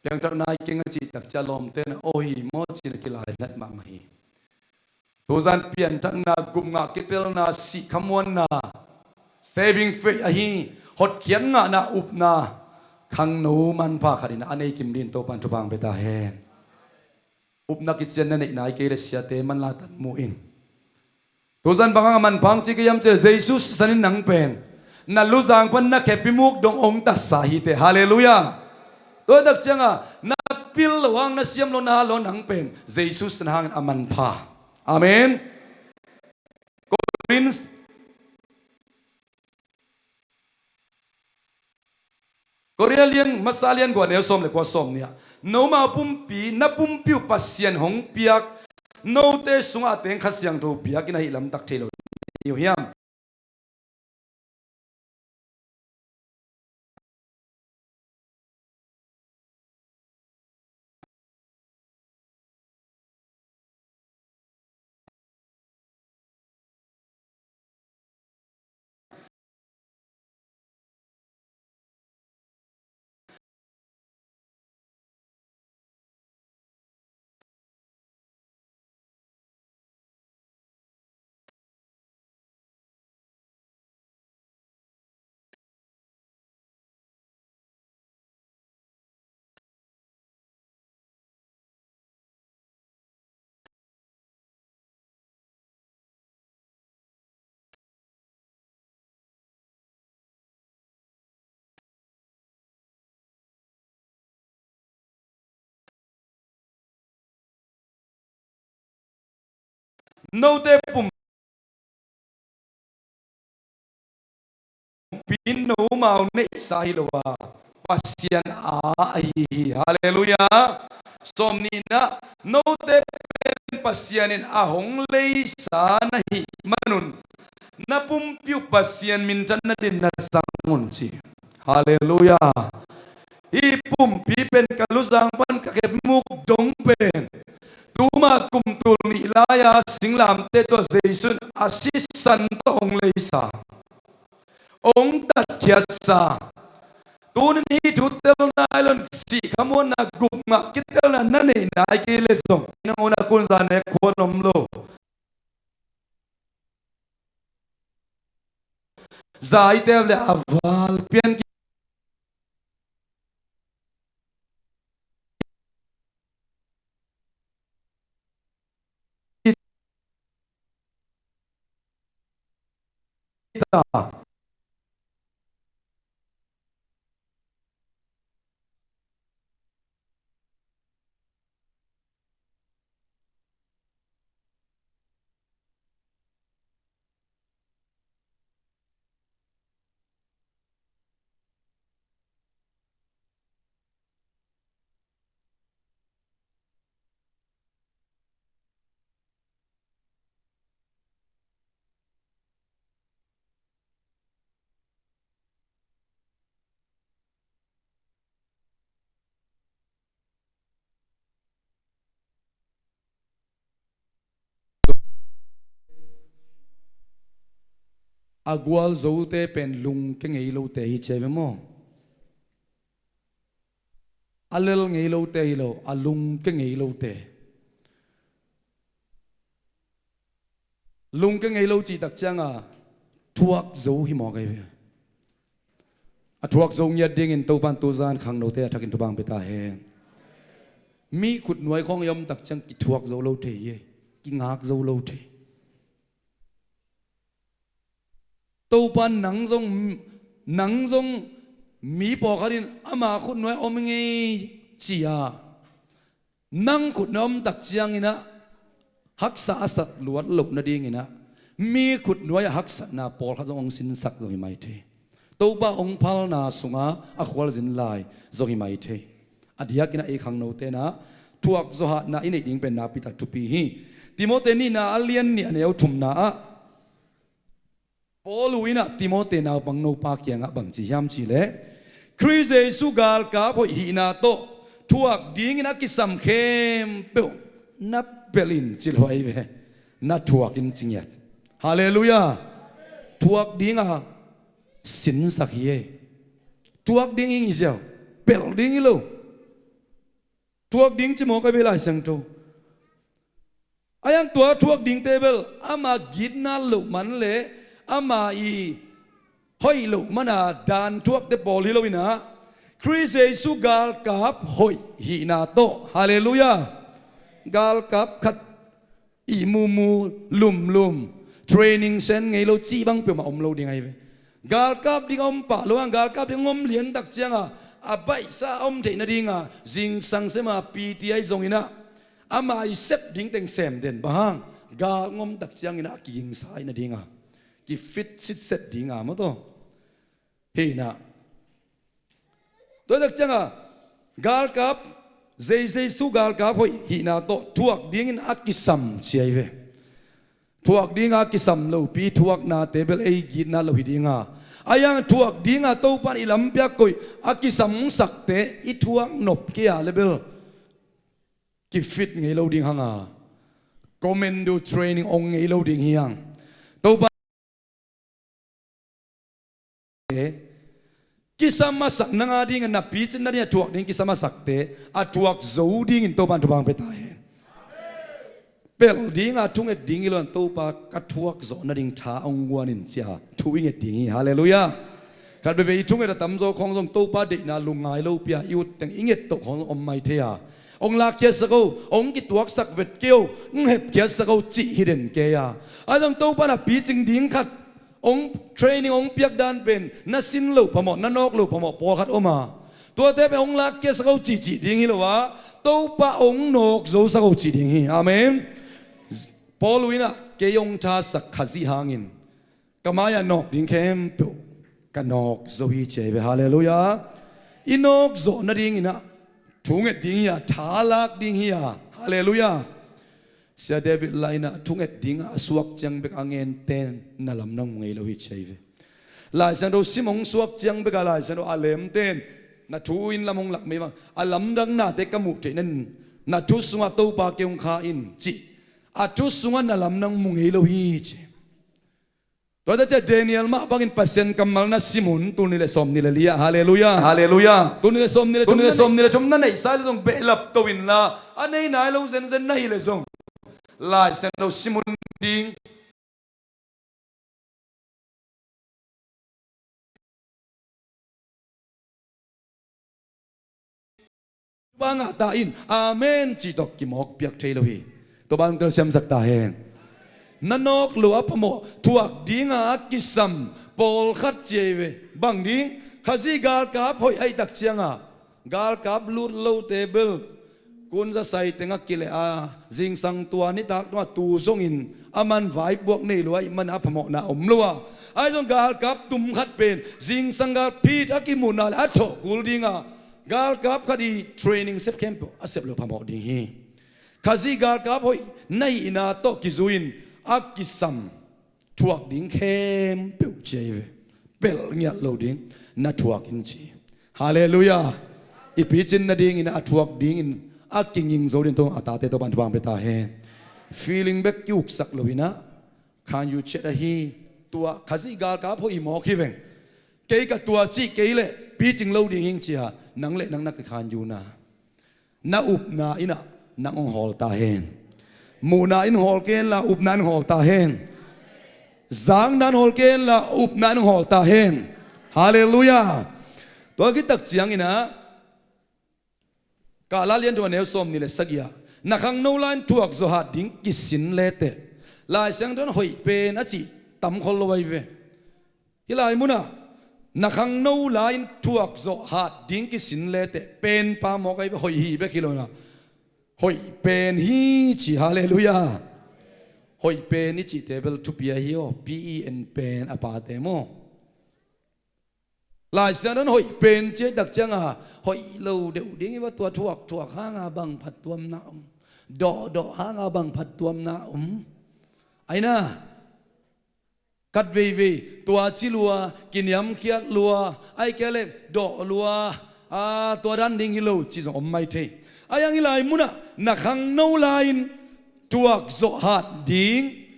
piangthak nai keng a cih tak ciang lawmte na aw hi maw ci-in a kilainat mahmah hi. Tuzan pianthakna, gupngah kitelna, sihkhamuanna, saving faith ahi, hotkhiat ngahna, upna, khangno manpha khat in a nei kim dingin Topa'n thupha pia ta hen. Upna kician na neih nai kei leh siate manlang tan mu in. Tuzan bang hang a manpha hong ci ka hiam cih leh Jesu sisan in nang pen na luzang pan na khepi muk dong hong tatsa hi teh. Halleluiah. Tua tak ciangin na pil loh hang, na siam loh, na hat loh, nang pen Jesu sisan hangin a manpha. Amen. Korin Korin a lian masa, lian kua, neu sawm le kua, sawm nih ah, noma pumpi, na pumpi uh Pasian hong piak, note sungah a teng Kha Siangtho biakinn ahih lamtak thei lo ni uh hiam? Note pumpi in nomau neihsa hi lo a, Pasian aa ahi hi. Halleluiah. Sawm nihna, note pen Pasian in a hong leisa na hih manun na pumpi uh Pasian minthan nadingin na zang un ci. Halleluiah. Hih pumpi pen ka luzang pan ka khepmuk dong pen tuma kum tul nih lai-a singlamteh tawh Jesu in a sisan tawh hong leisa, hong tatkhiatsa. Tunin hih thu tel nai lo-in sihkhamuanna, gupngah kitelna na neih nai kei leh zong nangawn a kunza nek khuan om lo. Zaite le a val pian kita. a gualzote pen lungke ngei lote hi ci a hi ve maw? A lel ngei lote hi lo, a lungke ngei lote. Lungke ngei lo cih tak cianga thuak zo hi mawk a hi ve. A thuak zo ngiat dingin Topan tuzan khangnote a thakin thupha pia ta hen. Mi khutnuai khawng i om tak ciang kithuak zo lo thei hi, kingak zo lo thei. Topan nang zong, nang zong mi pawlkhat in ama khutnuai om ngei ci a, nang khutnuai om tak cianginah haksa a sat luat loh nadinginah mi khutnuai a haksatna pawlkhat zong hong sinsak zong hi mai thei. Topa hong phalna sunga a khualzin lai zong hi mai thei. A diakinah ei khangnote inah thuak zawhatna i neih ding pen nakpi tak thupi hi. Timote nihna a lian nih a neu thumna ah Paul inah Timote naupang nopa kiangah bangci hiam cihleh, Khrist Jesu galkap hoih hihna tawh thuak dingin a kisam khempeuh na pelh in ci lo a hi ve. Na thuak in ci ngiat. Halleluiah. Thuak dinga sinsak hi ei. Thuak ding ing i ziau, pelh ding hi lo. Thuak ding ci mawk a hi ve Lai Siangtho. A hiang tua thuak dingte bel ama gitna loh man le ama i hoih loh mana dan thuakte pawl hi loinah Khrist Jesu galkap hoih hihna tawh. Halleluiah. Galkap khat ihmumu, lumlum, training sen ngei lo cih bang peuhmah om lo ding a hi ve. Galkap ding a om pah lo hang, galkap ding a om lian tak cianga a baihsa a om theih nadinga zingsang sema P T I zonginah ama i sep ding teng sem den bang hang, gal ngom tak cianginah a kigingsa ahi nadinga kifit sitset dinga maw taw. Hinah tua tak cianga galkap, Jesu galkap hoih hihna tawh thuak dingin a kisam ci a hi ve. Thuak dinga a kisam lopi thuaknate bel ei gitna lo hi dinga, a hiang thuak dinga Topan i lampiak koih a kisamsakte i thuak nop kei a le bel kifit ngei lo ding hanga, commando training ong ngei lo ding hi hang. Topa kisam a sak nanga dingin na picin nading a thuak ding kisam a sakte a thuak zo dingin Topan thupha pia ta hen. Pelh dinga thunget ding i loin Topa ka thuak zawh nading tha ong guanin cia thu i nget ding hi. Halleluiah. Khat veve i thunget a tamzaw khawng zong Topa deihna lungngai lopi a i ut teng i nget toh khawng zong om mai thei a, ong lakkhiatsak o, ong kituaksak vet kei o, ong hepkhiatsak o cih hi den kei a, a zong Topa na picing ding khat ong training ong piak dan pen na sin lo phamawh, na nawk lo phamawh pawlkhat om a, tuate pen ong lakkhiatsak o cihcih ding hi lo a, Topa ong nawk zosak o cih ding hi. Amen. Paul inah kei ong thasak Khazih hangin ka mai-ah nawk ding khempeuh ka nawk zo hi ci a hi ve. Halleluiah. I nawk zawh nadinginah thunget ding hi a, thalak ding hi a. Halleluiah. Sia David lainah thunget dinga a suak ciang bek a ngenten na lamdang mu ngei lo hi ci a hi ve. Lai Siangtho sim hong suak ciang beka Lai Siangtho a lemten na thu in lam hong lak mei bang a lamdangnate ka muh theih nan na thu sungah Topa kei hong kha in cih a thu sungah na lamdang mu ngei lo hi ci. Tuate cia Daniel mah bangin Pasian kammal na simun tul ni le sawm ni le lia. Halleluiah. Halleluiah. Tul ni le sawm ni le tul ni le sawm ni le thum na neihsa le zong behlap to inla a nei nai lo zenzen na hi le zong Lai Siangtho simun ding. Bangah ta in amen cih tawh kimawk piak thei lo hi. Tua bang telsiamsak ta hen. Na nawk lo a phamawh thuak dinga a kisam pawlkhat ci a hi ve. Bang ding Khazih galkap hoih ahi tak cianga galkap lut lote bel kunza sai tengah kileh a zingsang tua nitak tungah tu zongin a man vaipuak nei lo ahih man a phamawhna om lo a, ahi zong galkap tum khat pen zingsang galphit a kimuhna le a thawh kul dinga galkap khat i training sep khempeuh a sep lo phamawh ding hi. Khazih galkap hoih na hihna tawh kizui-in a kisam thuak ding khempeuh ci a hi ve. Pelh ngiat lo ding na thuak in ci. Halleluiah. I picin nadingin a thuak dingin a kinging zo ding tawh a tate tawh ban thupha pia ta hen. Feeling bek kiuksak loinah khan yu chet ahi. Tua Khazih galkap hoih mawk hi veng. Kei ka tua cih kei leh picing lo ding hing cia, nang le nang na kikhan yuna. Na upna in ah nang hong hawl ta hen. Muhna in hawl kenla, upna in hawl ta hen. Zakna in hawl kenla, upna in hawl ta hen. Halleluiah. Tua khit tak ciangin ah, Kahla lian thum a neu sawmnih le sagih ah, na khangno lai-in thuak zawh hat ding kisin leteh Lai Siangtho in hoih pen a cih tam khol lo ahi ve. Hih lai munah na khangno lai-in thuak zawh hat ding kisin leteh penpa mawk ahi ve, hoih hi bek hi lo-in ah, hoih pen hi ci. Halleluiah. Hoih pen i cihte bel thupi ahi aw, P E N pen a pate maw. Lai Siangtho in hoih pen ci a tak ciangin hoih lo deuh ding hi va, tua thuak thuak hanga bang phattuamna om, dawh dawh hanga bang phattuamna om. Aina, khat veivei tua ci lua, kiniamkhiat lua, ahih kei leh dawh lua, a, tua dan ding hi lo ci zong om mai thei. Ahi hang hih lai munah na khangno lai-in thuak zawh hat ding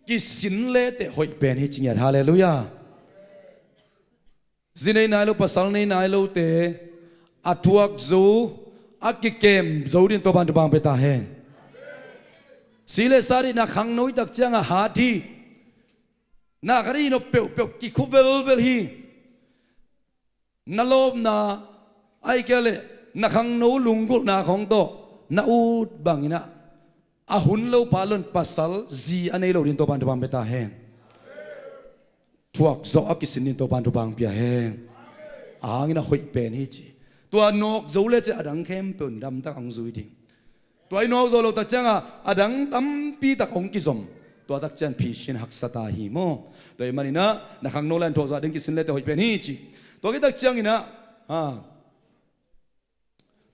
kisin leteh hoih pen hi ci ngiat. Halleluiah. Zi nei nai lo, pasal nei nai lote a thuak zo, a kikem zo dingin Topa'n thupha pia ta hen. Si le sa dih, na khangno i tak ciangin hat hi. Na khat i nop peuhpeuh kikhu velvel hi. Na lawpna, ahih kei leh na khangno lunggulhna khawng tawh na ut bangin ah, a hun lopa lo-in pasal zi a nei lo dingin Topa'n thupha pia ta hen. Thuak zawh a kisin dingin Topa'n thupha pia hen. Ahi hangin ah hoih pen hi ci. Tua nawk zo le ciah a dang khempeuh in damtak hong zui ding. Tua i nawk zo lo tak ciangin a dang tampi tak hong kizom. Tua tak ciang phisin haksa ta hi maw. Tua ahih manin ah na khangno lai-in thuak zawh hat ding kisin leteh hoih pen hi ci. Tua khit tak ciangin ah, a,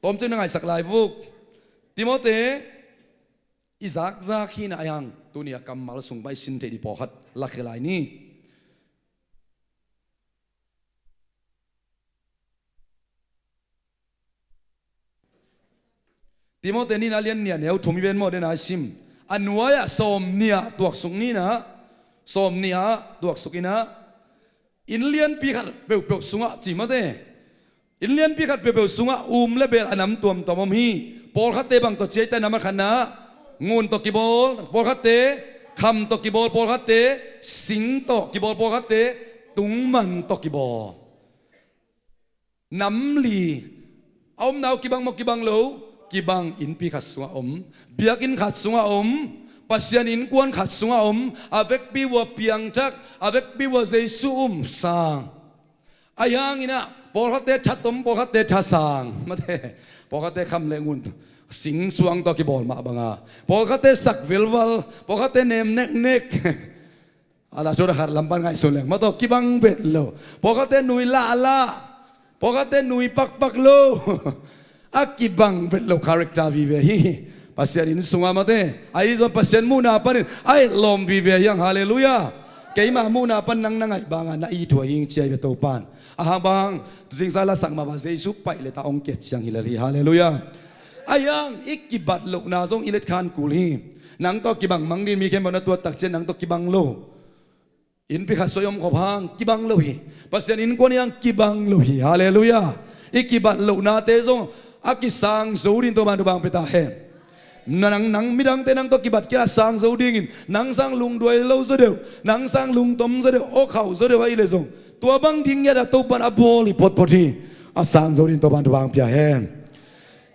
tawmcik na ngaihsak lai vuk. Timote, i zakzak hi-in ah, ahi hang tuni a kammal sung pan i sin theih ding pawlkhat lakhia lai ni. Timote nihna lian nih a neu thum i ven maw, den a i sim. A nuai-ah sawmnih ah tuaksuk ni-in ah, sawmnih ah tuaksuk in ah, inn lianpi khat peuhpeuh sungah ci mate. Inn lianpi khat peuhpeuh sungah um le beel a nam tuamtuam om hi. Pawlkhatte bang tawh ci ei ta, nam a khatna ngun tawh kibawl, pawlkhatte kham tawh kibawl, pawlkhatte sing tawh kibawl, pawlkhatte tungman tawh kibawl. Nam li a omna uh kibang maw, kibang lo? Kibang. Innpi khat sungah om, biakinn khat sungah om, Pasian innkuan khat sungah om, a vekpi uh a piangthak, a vekpi uh a Jesu um sang. Ahi hangin ah pawlkhatte thatom, pawlkhatte thasang mate, pawlkhatte kham le ngun, sing suang tawh kibawl mah banga, pawlkhatte sak vilval, pawlkhatte nem neknek. A la thuak a khat lam pan ngaihsun leng mah tawh kibang vet lo. Pawlkhatte nui lahlah, pawlkhatte nui pakpak lo. A kibang vet lo character vive hi. Pasian inn sungah mate, ahi zong Pasian muhna panin a etlawm vive hi hang. Halleluiah. Keima muhna pan nang na ngaih banga na it uh hi ing ci ahi ve Topa'n. Ahang bang, tu zingsa la sak mah bang Jesu paih le ta hong kiat ciang hi lel hi. Halleluiah. Ahi hang i kibat lohna zong i letkhan kul hi. Nang tawh kibang mang dingin mi khempeuh na tuat tak ciang nang tawh kibang lo. Innpi khat sung i om khop hang kibang lo hi. Pasian innkuan i hang kibang lo hi. Halleluiah. I kibat lohnate zong a kisang zo dingin Topa'n thupha pia ta hen. Nang, nang midangte nang tawh kibat kei a sang zo dingin, nang sang lungduai lo zaw deuh, nang sang lungtom zaw deuh, awkhauh zaw deuh ahih leh zong, tua bang ding ngiat a Topa'n a bawl hi photphot hi. A sang zo dingin Topa'n thupha pia hen.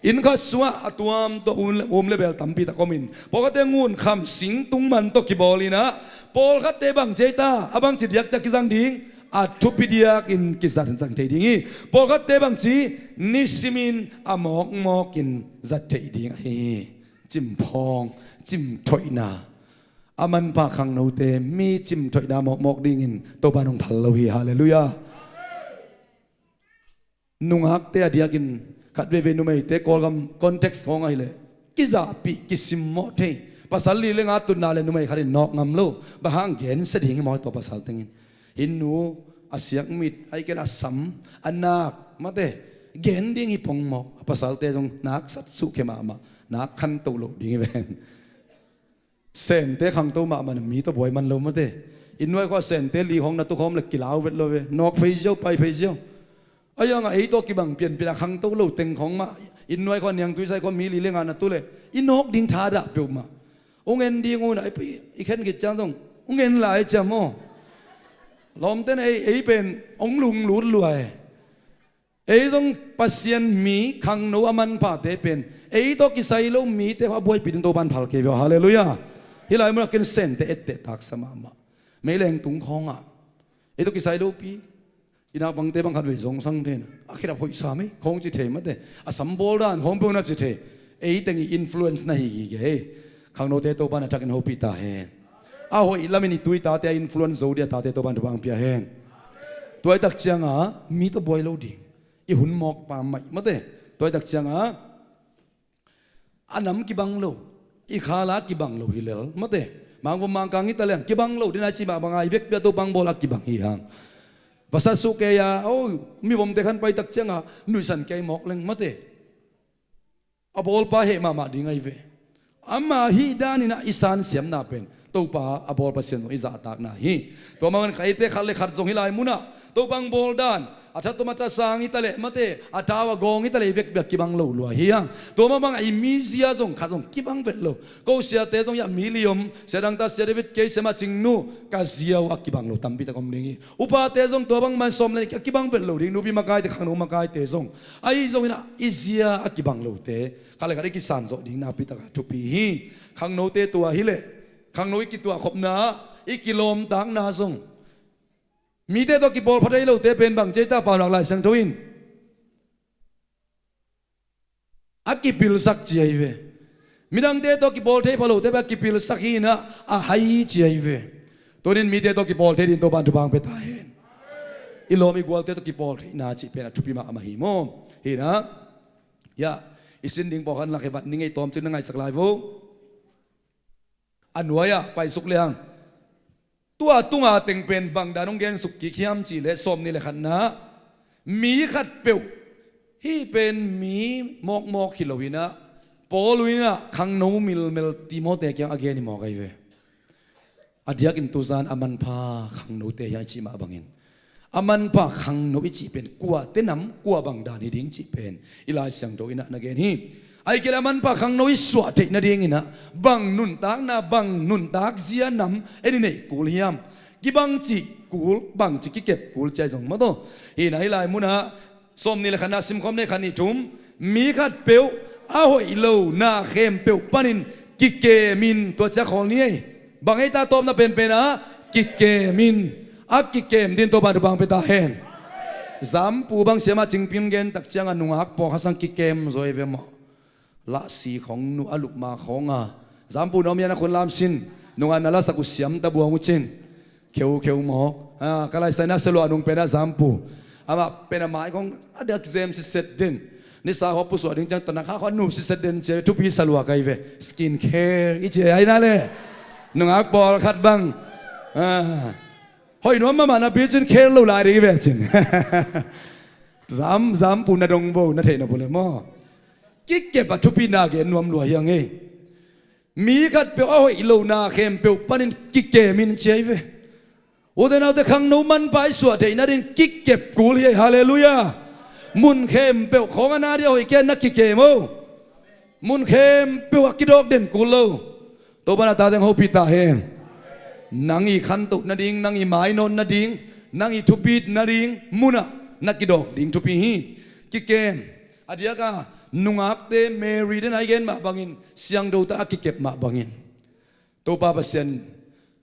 Inn khat sungah a tuamtuam um le, um le beel tampi tak om in, pawlkhatte ngun kham sing tungman tawh kibawl in ah, pawlkhatte bang ci ei ta, a bangci diakdiak kizang ding, a thupi diakin kizang thei ding hi. Pawlkhatte bangci nisimin a mawkmawkin zat theih ding ahi hi. Cimphawng, cimthoihna. A manpha khangnote mi cimthoihna mawkmawk dingin Topa'n hong phal lo hi. Halleluiah. Nungakte a diakin khat veivei numeite Kawlgam context khawng ahih leh kizahpih, kisimmawh thei. Pasal li le nga tutna le numei khat in nawk ngam lo. Bang hang, gensia ding hi maw tua pasal tengin. Hih nu a siakmit, ahih kei leh a sam, a nak mate, gen ding hi pongmawk. A pasalte zong nak sat suhkhia mahmah, nak khanto loh ding hi ven. Sente khangto mahmah in mi tawh buai man lo mate. Inn nuai khua sente li khawng na tu khawm le kilau vet lo ve. Nawk phei ziau, pai phei ziau. A iang a ei tawh kibang pianpian a khangto lo teng khawng mah inn nuai khua niangtui sai khua mi li le nga na tu le i nawk ding thadah peuhmah. Ung en ding un a i khen khit ciang zong ung en lai ciam aw. Lawmten ei, ei pen ong lunglut luai. Ei zong Pasian mi khangno a manphate pen ei tawh kisai lo mite a buaipih ding Topan phal kei ve aw. Halleluiah. Hih lai munah ken sente etteh taksa mahmah. Meileng tung khawngah ei tawh kisai lopi i naupangte bang khat vei zong sang thei na a khedap hoihsa mei khawng ci thei mate. A sambawl dan khawng peuh na ci thei. Ei teng i influence na hi gige ei. Khangnote Topan a thakin hopih ta hen. A hoih lamin i tui tate a influence zo dia tate Topan thupha ang pia hen. Tuaitak cianga mi tawh buai lo ding. I hun mawk pam maih mate. Tuaitak cianga a nam kibang lo, i khala kibang lo hi lel mate. Mangvum mangkang hi ta leng kibang lo dina ci mah banga i vekpi a Topa ang bawl a kibang hi hang. Vasa suh kei a o, mivomte khan paitak cianga nuihsan kei mawk leng mate. A bawlpa heh mahmah ding ahi ve. Ama hih daninah i sansiamna pen Topa a bawl Pasian zong i zahtakna hi. Tua maman khaite khat le khat zong hi lai munah Topa ang bawl dan a thatom a thasang hi taleh mate, a tau a gawng hi taleh i vekbia kibang lo lua hi hang. Tua maman a i mizia zong khat zong kibang vet lo. Ko siate zong iah mi liom, sia dangta sia David kei sia mah cingnu ka ziau a kibang lo tampi tak om ding hi. Upate zong tua bangman sawm le a kibang vet lo ding, nupi makaite khangno makaite zong ahi zonginah i zia a kibang lote khat le khat i kisan zawh ding nakpi taka thupi hi. Khangnote tua hileh khangno i kituahkhopna i kilawmtakna zong mite tawh kipawl pha thei lote pen bang ci ei ta Paunak Lai Siangtho in a kipilsak ci ahi ve. Midangte tawh kipawl thei pha lote pen a kipilsak hinah a hai ci ahi ve. Tunin mite tawh kipawl thei din Topan thupha ang pia ta hen. I lawm i gualte tawh kipawl theihna cih pen a thupi mahmah hi maw? Hinah Yah, i sin ding pawlkhat lak he vat ning ei tawm cin na ngaihsak lai vo. A nuai-ah paisuk liang tua tunga teng pen bangdan hong gensuk kik hiam cihleh sawm nih le khatna mi khatpeuh hih pen mi mawkmawk hi loinah Paul inah khangno milmel Timote kiang a gen hi mawk ahi ve. A diakin tuzan a manpha khangnote hiang i cih mah bangin a manpha khangno i cih pen kuate nam kua bang dan hi ding cih pen i Lai Siangtho inah na gen hi. Ahih kei leh a manpha khangno i suah theih nadinginah bang nuntakna bang nuntak zia nam en i neih kul hiam? Kibang cih kul bang cih kikep kul cia i zong mataw. Hinah hih lai munah sawm nih le khatna simkhawm nei khat nih thum mi khatpeuh a hoih lo na khempeuh panin kikemin tua cia khawl ni ei. Bang ei ta tawpna penpen ah kikemin a kikem din Topa thupha ang pia ta hen. Zampu bang siamah cingpim gen tak cianga nungak pawlkhat sang kikem zaw ei ve maw? Lahsi khong nu a lupma khonga zampu na om hian a khun lam sin nungah na lasak uh siam ta buang uh cin. Kheukheu mawk a ka laisai na saluah nung penah zampu amah pen a mai khong a dak zem siset den. Nisa hua pusuah ding ciang tawnak ha khua nu siset den cia thupi saluah kai ve. Skin care i cia aina le nungak pawlkhat bang hoih nuam mahmah na pi cin care lo lai ding i ve cin. Zam zampu na dong bo na theih na bu le maw? Kikep a thupi na gen nuam lua hiang ei. Mi khatpeuh a hoih lo na khempeuh panin kikemin cia i ve. Ute naute khangno manpha i suah theih nadin kikep kul hi ei. Halleluiah. Mun khempeuh khawng a na dia hoih kia na kikem o. Mun khempeuh a kidawk den kul lo. Topa na tate ang hopih ta hen. Nang i khantoh nading nang i mainawt nading nang i thupit nading munah na kidawk ding thupi hi. Kikem a diaka nungakte Mary den a i gen mah bangin siangtho ta a kikep mah bangin Topa Pasian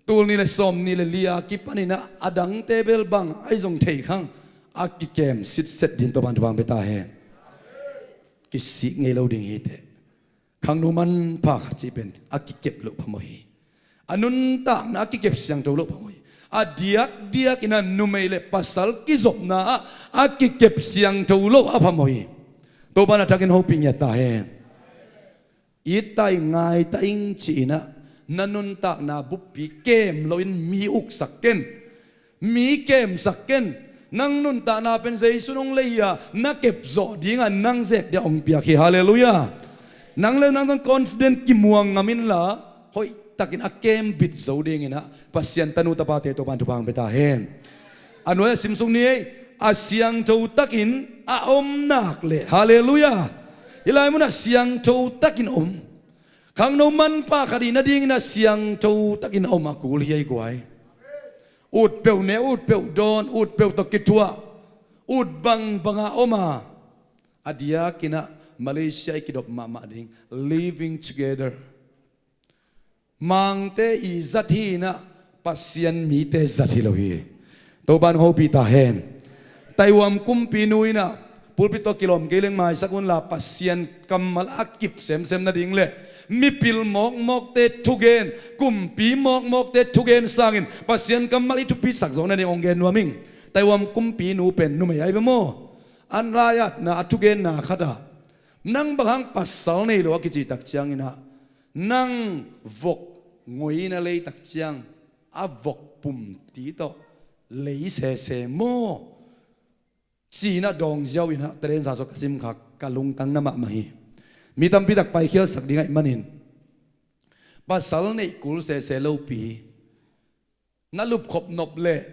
tul nih le sawm nih le li a kipaninah a dangte bel bang a i zong thei khang a kikem sitset din Topa thupha ang pia ta hen. Kisik ngei lo ding hi teh. Khangno manpha khat cih pen a kikep loh phamawh hi. A nuntakna a kikep siangtho loh phamawh hi. A diakdiak inah numei le pasal kizopna ah a kikep siangtho loh a phamawh hi. Topa na thakin hopih ngiat ta hen. It ta ing ngai ta ing ci-inah na nuntakna buppi kem loin mi uksak ken. Mi kemsak ken. Nang nuntakna pen Jesu nong lei-a na kepzawh dinga nang zek dia hong piak hi. Halleluiah. Nang le nang zong confident kimuang ngam inla hoih takin a kembit zo dinginah Pasian tanu tapate Topan thupha hong pia ta hen. A nuai a simsuk ni ei, a siangtho takin a om nak leh, halleluiah, hih lai munah siangtho takin om. Khangno manpha khat ih nadingin a siangtho takin a om a kul hi ei guai. Ut peuh ne, ut peuh dawn, ut peuh tawh kithuah, ut bangbanga om a, a diakinah Malaysia i kidop mahmah ding, living together. Mangte i zat hi inah Pasian mite zat hi lo hi. Topan hopih ta hen. Taiwan kumpinu inah pulpit tawh kilawm kei leng maisak unla Pasian kammal a kip semsem nading le mipil mawkmawkte thugen, kumpi mawkmawkte thugen sangin Pasian kammal i thupisak zawk nading hong gen nuam ing. Taiwan kumpinu pen numei ai ve maw? An lai-atna a thugenna khatah nang bang hang pasal nei lo a kici tak cianginah nang vok ngoi na lei tak ciang a vok pumpi tawh lei sese maw? Cinah dawngziau inah talent sa sawk ka simkhak ka lungtang na mahmah hi. Mi tampi tak paikhialsak ding ahih manin pasal neih kul sese lopi na lupkhop nop leh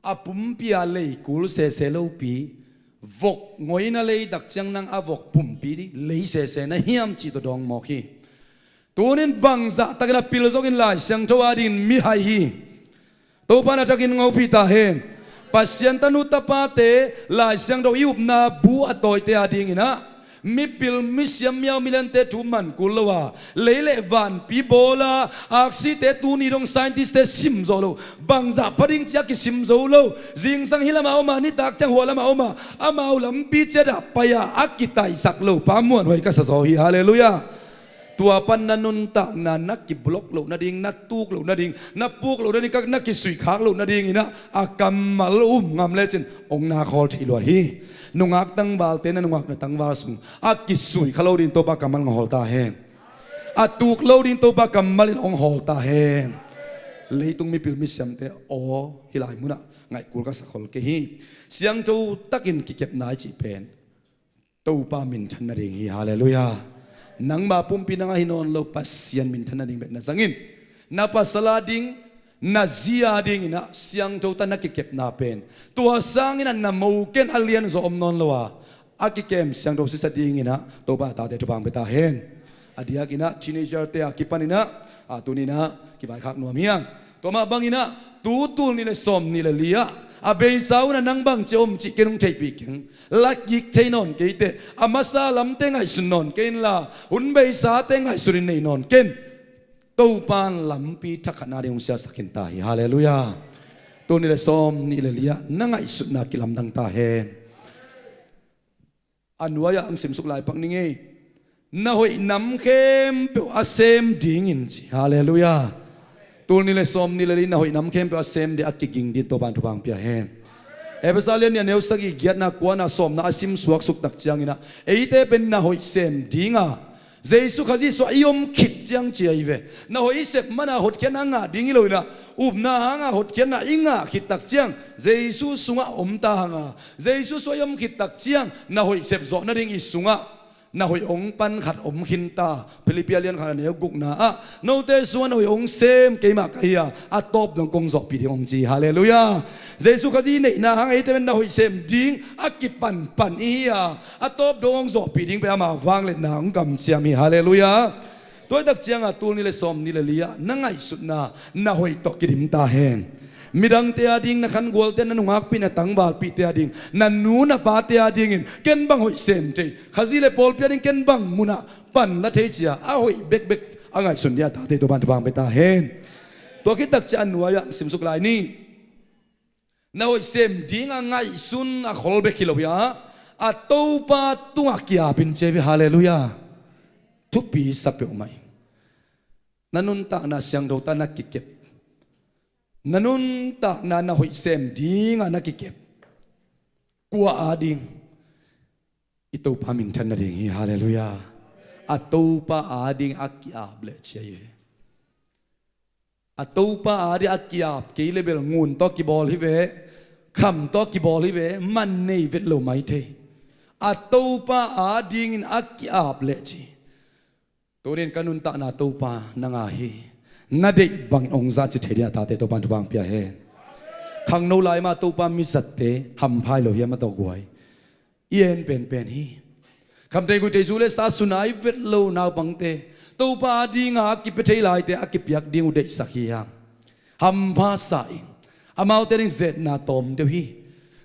a pumpi a lei kul sese lopi vok ngoi na lei tak ciang nang a vok pumpi lei sese na hiam cih tawh dawng mawk hi. Tunin bangzah takin a pil zokin Lai Siangtho adingin mihai hi. Topan a takin hopih ta hen. Pasian tanu tapate Lai Siangtho i upna bu a tawite adinginah mipil misiam miau miliante thu man kul lo a, lei le vanpi bawl a, aksite tuni dong scientist-te sim zawh lo, bangzah pha ding cia kisim zo lo, zingsang hih lamah om a, nitak ciang hua lamah om a, amau lampi ciatah pai a, a kitaihsak lo pa muanhuai ka sa zaw hi. Halleluiah. Tua pan na nuntakna na kiblok loh nading, na tuk loh nading, na puk loh nading, na kisuihkhak loh nadinginah a kammal um ngam lecin hong nak hawl theih lua hi. Nungak tangvalte na nungakna tangval sung a kisuihkha lo ding Topa kammal hong hawl ta hen. A tuk lo ding Topa kammal in hong hawl ta hen. Leitung mipil misiamte aw hih lai munah ngaihkul ka sak khol kei hi. Siangtho takin kikepna i cih pen Topa minthan nading hi. Halleluiah. Nangma pumpi nang ahi nawn lo, Pasian minthan nading bek na zangin, na pasal ading, na zi adinginah siangtho ta na kikepna pen tua sanginah na mo ken a lianzaw om nawn lo a, a kikem siangtho sisa dinginah Topa a tate thupha hong pia ta hen. A diakinah teenager-te a kipaninah a tuninah kivaikhak nuam hiang. Tua mah banginah tu tul nih le sawm nih le li-ah a beisa unah nang bangci om cih ken hong theihpih keng. La kik thei nawn keiteh, a masa lamte ngaihsun nawn kei inla hun beisate ngaihsunin nei nawn ken. Topan lampi thakhatna ding hong siasakin ta hi. Halleluiah. Tul nih le sawm nih le li-ah na ngaihsutna kilamdang ta hen. A nuai-ah ang simsuk laipak ning ei. Na hoih nam khempeuh a sem dingin ci. Halleluiah. Tul nih le sawm nih le li na hoih nam khempeuh a sem ding a kiging din Topan thupha hong pia hen. Efesa lian nih a neu sagih giatna kuana sawmna a simsuak suktak cianginah eite pen na hoih sem dinga Jesu Khazih suah i om khit ciang ci ahi ve. Na hoih i sep mana hotkhiatna a ngah ding hi loinah upna hanga hotkhiatna i ngah khittak ciang Jesu sungah om ta hanga Jesu suah i om khittak ciang na hoih sep zawh nading i sungah na hoih ong pan khat om khinta. Philippi a lian khat a neu gukna ah note sungah na hoih ong sem keimah ka hi a, a tawp dong kong zawhpih ding ong ci. Halleluiah. Jesu Khazih neihna hang eite pen na hoih sem ding a kipanpan i hi a, a tawp dong ong zawhpih ding pen ama vangliatna ong kamciam hi. Halleluiah. Tuaitak cianga tul nih le sawm nih le li-ah na ngaihsutna na hoih tawh kidim ta hen. Midangte ading, na khangualte, na nungakpih na tangvalpihte ading, na nu na pate adingin ken bang hoih sem thei, Khazih le pawlpi ading ken bang munah pan la thei cia a hoih bekbek a ngaihsun dia tate Topan thupha hong pia ta hen. Tua khittak cia a nuai-ah simsuk lai ni. Na hoih sem dinga ngaihsun a khol bek hi lo hi a, a Topa tungah kiapin cia hi ve. Halleluiah. Thupi sa peuhmah hi. Na nuntakna siangtho ta na kikep, na nuntakna na hoih sem dinga na kikep kua ading? I Topa minthan nading hi. Halleluiah. A Topa ading a ki-ap leh cia hi ve. A Topa ading a ki-ap kei le bel ngun tawh kibawl hi ve, kham tawh kibawl hi ve, man nei vet lo mai thei. A Topa adingin a ki-ap leh ci. Tunin ka nuntakna Topa nanga hi. Na deih bangin hong za ci thei ding a tate Topan thupha pia hen. Khangno lai mah Topa mizatte hampha hi lo hiam a tawh guai. I en penpen hi. Khamtei guitei zu le sa suna i vet lo naupangte Topa dinga a kipia thei laite a kipiak ding uh deihsak hi hang. Hampha sa in amaute ding zetna tawm deuh hi.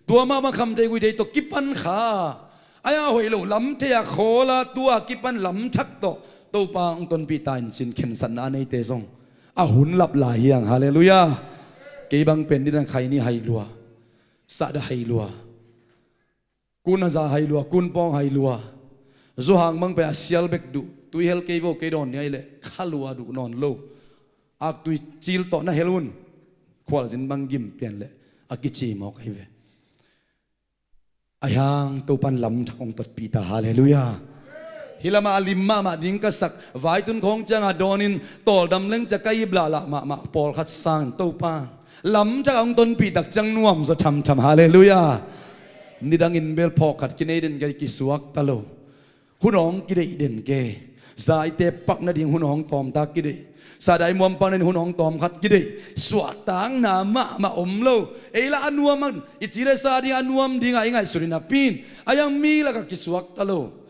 Tua mahmah khamtei guitei tawh kipan kha a, ai a hoih lo lam thei a khawl a, tua kipan lam thak tawh Topa hong tonpih ta in cin khensatna a neite zong a hun lap lai hi hang. Halleluiah. Kei bang pen nidang khai ni hai lua, sahdah hai lua, kun a za hai lua, kun pawng hai lua, zu hang bang pen a sial bek duh, tui hel kei vo kei dawn ni ai leh kha lua duh nawn lo. Aktui cil tawh na hel un, khualzin bang gim pian leh a kici mawk ahi ve. A hiang Topan lam thak hong totpih ta. Halleluiah. Hih lamah a lim mahmah ding ka sak, vaitun khawng cianga dawnin tawldam leng cia ka ip lahlah mahmah pawlkhat sangin Topa lam thak hong tonpih tak ciang nuam zaw thamtham. Halleluiah. Nidangin bel phawkkhat kinei den kei kisuak ta lo. Hun hong kideih den kei. Zaite pak nading hun hong tawmtak kideih. Sadai muam pak nading hun hong tawmkhat kideih. Suahtakna mahmah om lo. Ei lah a nuam a, i ci le sa ding a nuam dingah i ngaihsut in a pin a, yang mi lakah kisuak ta lo.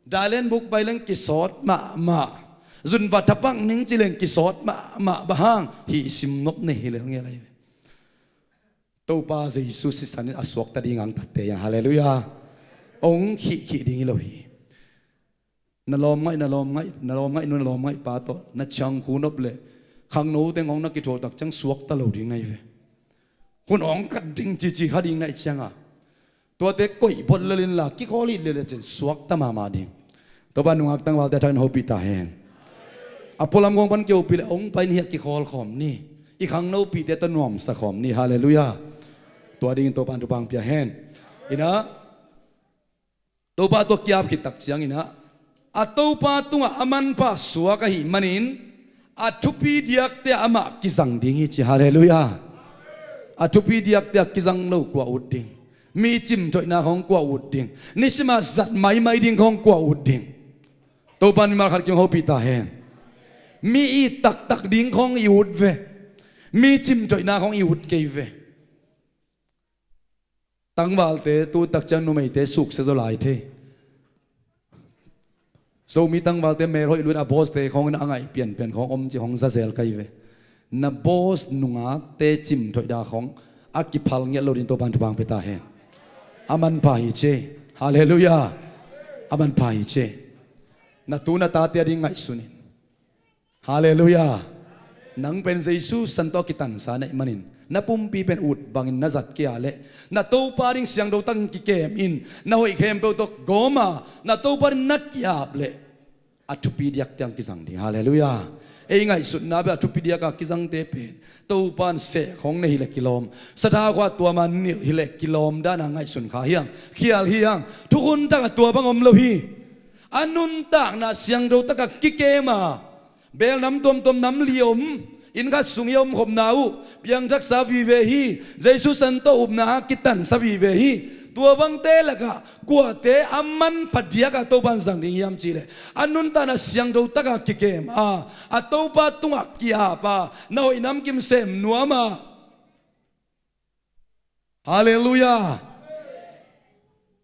Dailen buk pai leng kisawt mahmah. Zunva thapak ning ci leng kisawt mahmah. Bang hang? Hih simnop nei hi lel ngel ahi ve. Topa Jesu sisan in a suakta ding ang tatte hiang. Halleluiah. Ong khihkhih ding hi lo hi. Na lawm ngaih, na lawm ngaih, na lawm ngaih nu, na lawm ngaih pa tawh na ciang khu nop leh khangno teng hong na kithuak tak ciang suakta lo ding na hi ve. Hun hong khat ding cici kha ding na hi cianga tuate koih phot lel inla kikhawl it lel le cin suakta mahmah ding. Topa nungak tangvalte a thakin hopih ta hen. A pualam kong pan kihopih leh hong pai in hiah kikhawl khawm ni. I khangnopihte tawh nuamsa khawm ni. Halleluiah. Tua dingin Topa in thupha pia hen. Inah Topa tua kiap khit tak cianginah a Topa tungah a manpha suak ahih manin a thupi diakte ah amah kizang ding hi ci. Halleluiah. A thupi diakte ah kizang lo kua ut ding? Mi cimthoihna khawng kua ut ding? Nisima zat maimai ding khawng kua ut ding? Topa in mimal khat kim hopih ta hen. Mi it taktak ding khawng i ut ve. Mi cimthoihna khawng i ut kei ve. Tangvalte tu tak ciang numeite suksia zaw lai thei. Zomi tangvalte melhoih luin a boss te khawng in a ngaih pianpian khawng om ci hong zazel kai ve. Na boss nungakte cimthoihna khawng a kiphal ngiat lo din Topa in thupha pia ta hen. A manpha hi ci. Halleluiah. A manpha hi ci. Na tu na tate a ding ngaihsun in. Halleluiah. Nang pen Jesu san tawh kitansa na hih manin na pumpi pen ut bangin na zat kei a leh na Topa ding siangtho takin kikem in na hoih khempeuh tawh gawm a na Topa ding na ki-ap leh a thupi diak tiang kizang ding. Halleluiah. Ei ngaihsutna bel a thupi diaka kizangte pen Topa in seh khawng nei hileh kilawm, sathau khua tuama nilh hileh kilawm dana ngaihsun kha hiang. Khial hiang. Thukhun taka tua bang om lo hi. A nuntakna siangtho taka kikem a, beel nam tuamtuam nam li om, inn khat sung i omkhopna uh piangthaksa vive hi. Jesu san tawh upna ah kitansa vive hi. Tua bangte lakah kuate a manpha diaka Topa in zang ding hiam cihleh a nuntakna siangtho taka kikem a, a Topa tungah ki-ap a, na hoih namkim sem nuam a. Halleluiah.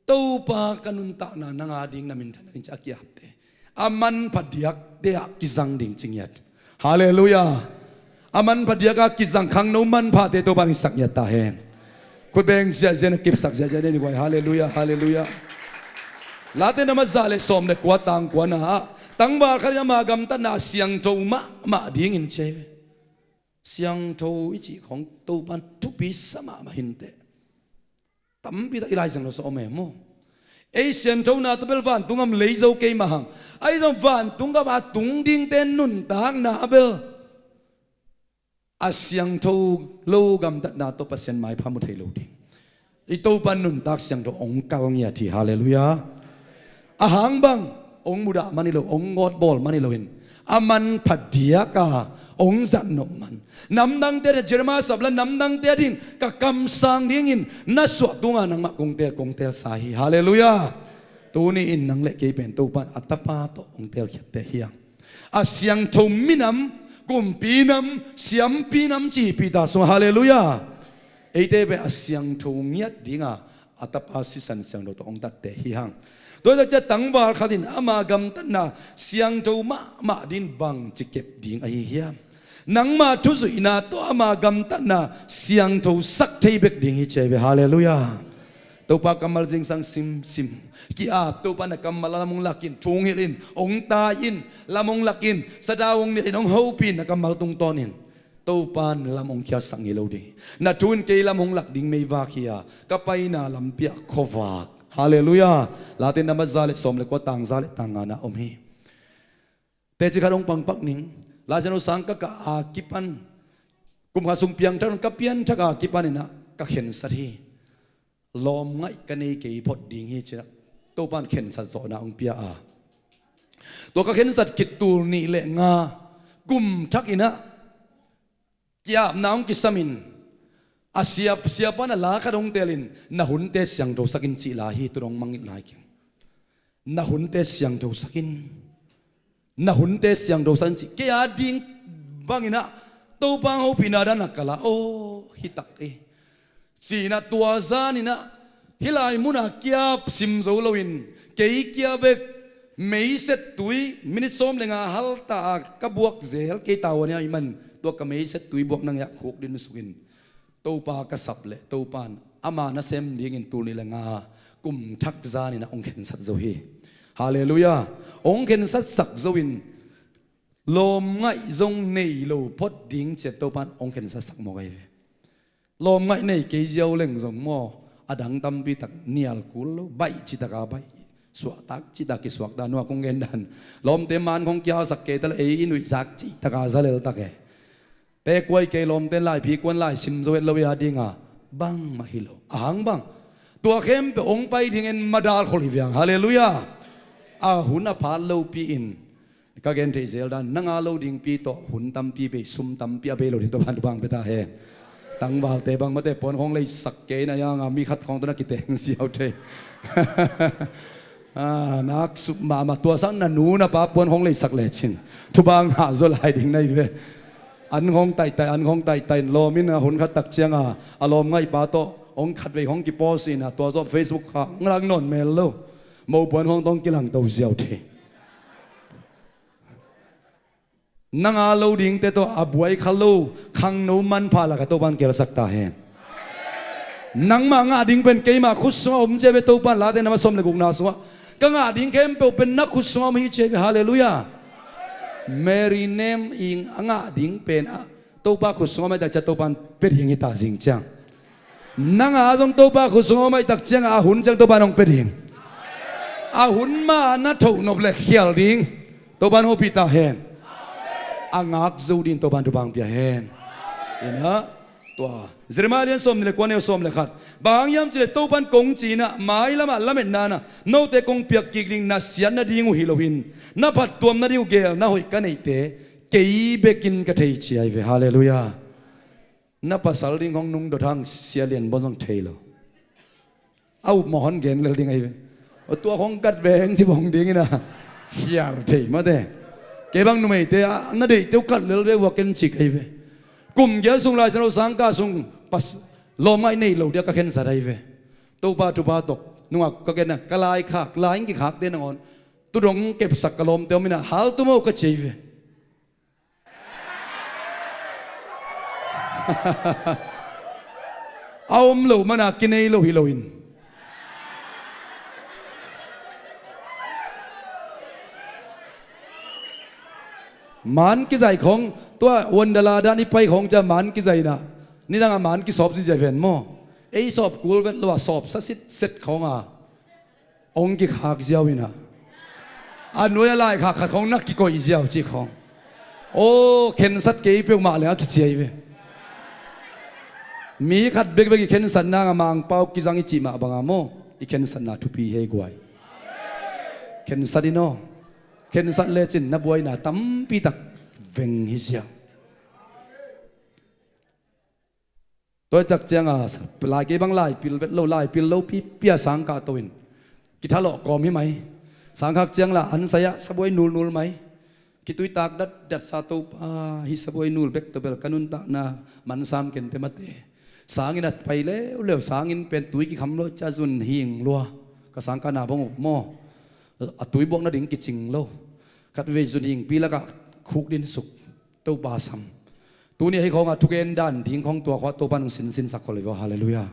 Topa ka nuntakna nang a ding na minthanna ding ci a ki-apte a manpha diakte ah kizang ding ci ngiat. Halleluiah. A manpha diaka kizang khangno manphate Topa in sak ngiat ta hen. Khutbeng ziahziah na kipsak ziahziah na ni guai. Halleluiah. Halleluiah. Late na mazah le sawm le kua tang kuana ah tangval khat in ama gamtatna a siangtho mahmah dingin ci ahi ve. Siangtho i cih khawng Topa in thupi sa mahmah hinteh. Tampi tak i Lai Siangtho sung om e maw? Ei sianthona tawh bel vantung gam lei zo kei mah hang. Ahi zong vantung gam a tung dingte nuntakna bel a siangtho lo gamtatna tawh Pasian maipha mu thei lo ding. I Topa nuntak siangtho hong kal ngiat hi. Halleluiah. A hang bang hong mudah man hi lo, hong gawtbawl man hi loin a manpha diaka hong zatnop man. Namdangte ading Jeremiah sap la namdangte ading ka kamsang dingin na suah tunga nangmah kong teel, kong teelsa hi. Halleluiah. Tuni in nang le kei pen Topa in a tapa tawh hong teelkhiatte hiang. A siangtho minam Kumpi nam, siampi nam ci Peter sungah, halleluiah. Eite beh a siangtho ngiat dinga a tapa sisan siangtho tawh hong tatte hi hang. Tua hi tak ciang tangval khat in ama gamtatna siangtho mahmah dingin bangci kep ding ahi hiam? Nangma thuzuihna tawh ama gamtatna siangtho sak thei bek ding hi ci ahi ve, halleluiah. Topa kammal zingsang simsim. Ki-ap, Topa na kammal lam hong lak in, thu hong hilh in, hong tai in, lam hong lak in, sathau hong nilh in, hong hopih in, na kammal tungtawn in. Topa in lam hong khiatsak ngei lo ding hi. Na thu in kei lam hong lak ding meivak hi a, ka paina lampi ah khuavak. Halleluiah. Late nambat za le sawm le kua, tang za le tang nga na om hi. Teci khat hong pangpak ning. Lai Siangtho sang ka kah a kipan, kum khat sung piangthak, ka pianthak a kipan in ah ka khensat hi. Lawmngaih ka nei kei phot ding hi ci-in ah Topa in khensat zawhna hong pia a, tua ka khensat khit tul nih le nga, kum thak in ah ki-apna hong kisam in, a sia, siapa in a la khat hong teel in, na hunte siangthosak in cih la hi, tu-in hong mangngilh lai keng. Na hunte siangthosak in, na hunte siangthosak in ci. Kei a ding bang in ah Topa hong hopihna dan a ka la, aw, hi tak hi ci-in ah tua zan in ah hih lai mun a ki-ap sim zo loin, kei kia bek, meiset tui minit sawm le nga halta a ka buak zel, kei tavuan hi a, ahih man tua ka meiset tui buak nang hiah khukdin suk in Topa ka sap leh Topa in ama nasem dingin tul nih le nga, kum thak zan in ah hong khensat zo hi. Halleluiah. Hong khensatsak zo in, lawmngaih zong nei lo phot ding ci-in Topa in hong khensatsak mawk ahi ve. Lawmngaih nei kei ziau leng zong maw, a dang tampi tak nial kul lo, baih citak a baih, suahtak citak kisuakta, nua kong gen dan. Lawmte man khawng kihalsak kei ta leh ei i nuihzak citak a za lel tak e. Te kuai kei, lawmte in laiphi kuan, lai sim zo het lo hi a ding a, bangmah hi lo. A hang bang, tua khempeuh hong pai ding en madal khol hi viang. Halleluiah. A hun a phat lopi in, ka gen theih zel dan, na nga lo dingpi tawh hun tampi bei, sum tampi a bei lo ding tawh ban bang pia ta hen. Tangvalte bang mate puan khawng leisak kei na hiang a, mi khat khawng tawh na kiteng ziau thei. Ah, nak sup mahmah, tua sang na nu na pa puan khawng leisak lecin thubang hah zaw lai ding na hi ve. An khawng taihtaih, an khawng taihtaih in lawm in a, hun khat tak ciang a, a lawmngaihpa tawh hong khatvei hong kipawl si in a, tua zawh Facebook kha ngalak nawn mel lo. Mo puan khawng tawh hong kilangto ziau thei. Na nga lo dingte tawh a buai kha lo khangno manpha lakah Topa in kihelsak ta hen. Nangmah ngah ding pen keima khut sungah om ci ahi ve Topa in, Late nambat sawm le gukna sungah. Ka ngah ding khempeuh pen na khut sungah om hi ci ahi ve. Halleluiah. Mary Nem Ing a ngah ding pen ah Topa khut sungah om ahih tak ciang Topa in pia ding hi ta zing ciang. Nang a zong Topa khut sungah om ahih tak ciang a hun ciang Topa in hong pia ding. A hun ma na thoh nop le khial ding. Topa in hopih ta hen. A ngak zo ding Topa in thupha pia hen. Ina, tua Jeremiah lian sawm nih le kua, neu sawm le khat. Bang hang hiam cih leh Topa in kong ci in ah, mailam ah lametna in ah note kong piak kik ding, na siat nading uh hi lo in, na phattuam nading uh geel na hoih ka neihte kei bekin ka thei ci ahi ve. Halleluiah. Na pasal ding khawng nungdot hang, Sia Lian Bawn zong thei lo. A upmawh hong gen lel ding ahi ve. Aw, tua khawng gat veng ci bawng ding in ah khial thei mate. Kei bang numeite ah na deihte uh kat lel ve, ua ken cik ahi ve. Kum giat sung Lai Siangtho sang ka sung, pas, lawmngaih nei lo ding a ka khensat ahi ve. Topa thupha tawh nungak ka gen a, ka laikhak, lai inn kikhakte nangawn tu dong kepsak ka lawmte om in ah, hal tum o ka ci ahi ve. A om loh man a kinei lo hi lo in. Man kizaih khawng, tua Wonderla dan i pai khawng ciang man kizaih in ah, nidang a man kisawp ziazia ven maw. Ei sawp kul vet lo a, sawp sa sitset khawng a hong kikhak ziau in ah, a nuai a laikhak khat khawng na kikoih ziau cih khawng. Aw, khensat kei peuhmah leng a kici ahi ve. Mi khat bekbek i khensatna a Mangpau kizang i cih mah bang a maw, i khensatna thupi hi ei guai. Khensat in aw. Khensat lecin na buaina tampi tak veng hi ziau. Tua hi tak ciang a, lai kei bang lai pil vet lo, lai pil lo pipi a sang kah to in kithalawh kawm hi mai. Sang khak ciang la an sai ah sabuai nulnul mai. Khitui tak datdatsa Topa, hih sabuai nul bek tawh bel ka nuntakna mansam kente mate. Sangin a pai leuleu, sangin pen tui kikham lo cia zun hing lua. Ka sangkahna bang uh maw, a tui buak nading kicing lo. Khatvei zun hingpi lakah khuk din suk. Topa sam. Tuni a hih khawngah thugen dan ding khawng tua khawng Topa nung sinsinsak khol hi vaw. Halleluiah.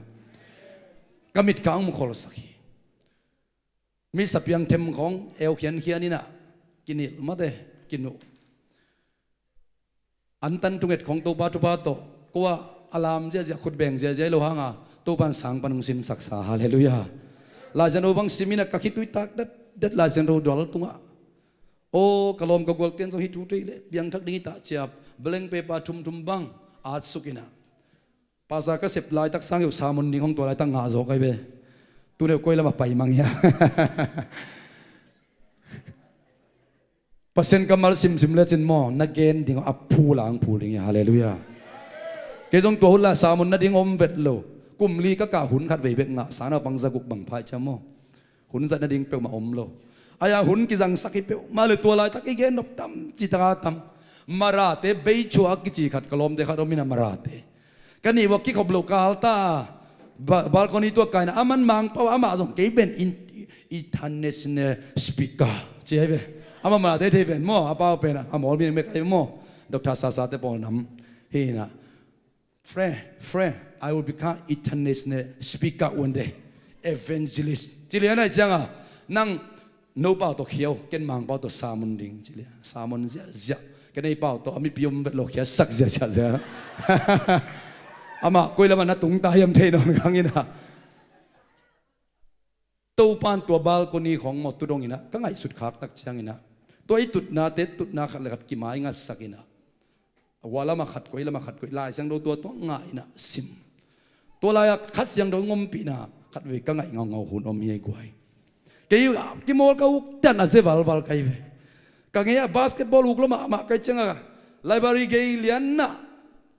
Ka mit ka ang mu kholsak hi. Mi sapiang them khawng eu khiankhian inah, kinilh mate, kinuh. Antan thunget khawng Topa thupha tawh, kua a lam ziahziah, khutbeng ziahziah hi lo hanga, Topa in sang pan hong sinsaksa. Halleluiah. Laisiangtho bang sim inah ka khitui tak datdat Laisiangtho dual tungah, aw ka lawm ka gualten zong hih thu thei leh piangthak ding hi tah ciap, blank paper thumthum bang atsuk inah, Pastor ka sep laitak sang uh sermon ding hong tua laitak ngah zaw kai ve. Tun uh koi lamah pai mang hia. Pasian kammal simsim lecin maw, na gen ding a phul ang phul ding hia. Halleluiah. Kei zong tua hun lai sermon nading om vet lo. Kum li ka kah hun khat vei bek ngah, sana pang zaguk bang phai cia maw. Hun zat nading peuhmah om lo. Aia hun kizangsak hi peuhmah le tua laitak i gen nop tam citaka tam. Marate beithuak kici khat ka lawmte khat om inah Marate. Ka nih vua kikhop lo kalta. Ba-, balcony tuak kaina aman Mangpau amah zong kei ben in-, international speaker ci hi ve. Amah Marate thei ven maw, a pau pen a mawl mi mek ai maw. Doctor Sasate pawl nam hi inah. Friend, friend, I will become international speaker one day. Evangelist. Ci lian ai cianga, nang no pau tawh khiau, ken Mangpau tawh sermon ding. Ci lian, sermon ziahziah. Ken ei pau tawh, a mipi om vet lo khiasak ziahziah zia. Amah koi lamah na tungta hiam thei nawn kang inah. Topa in tua balcony khawng maw tu dong inah, ka ngaihsut khak tak ciang inah. Tua i tutnate, tutna khat le khat kimai ngatsak inah. A gua lamah khat koih, lamah khat koih, Laisiangtho tua tua ngah inah sim. Tua lai-ah Kha Siangtho ngompihna khatvei ka ngaih ngaungau hun om hi ei guai. Kei kimawl ka uk dan a ze valval kai ve. Ka ngei ah basketball uk lo mahmah kai cianga, library gei lianah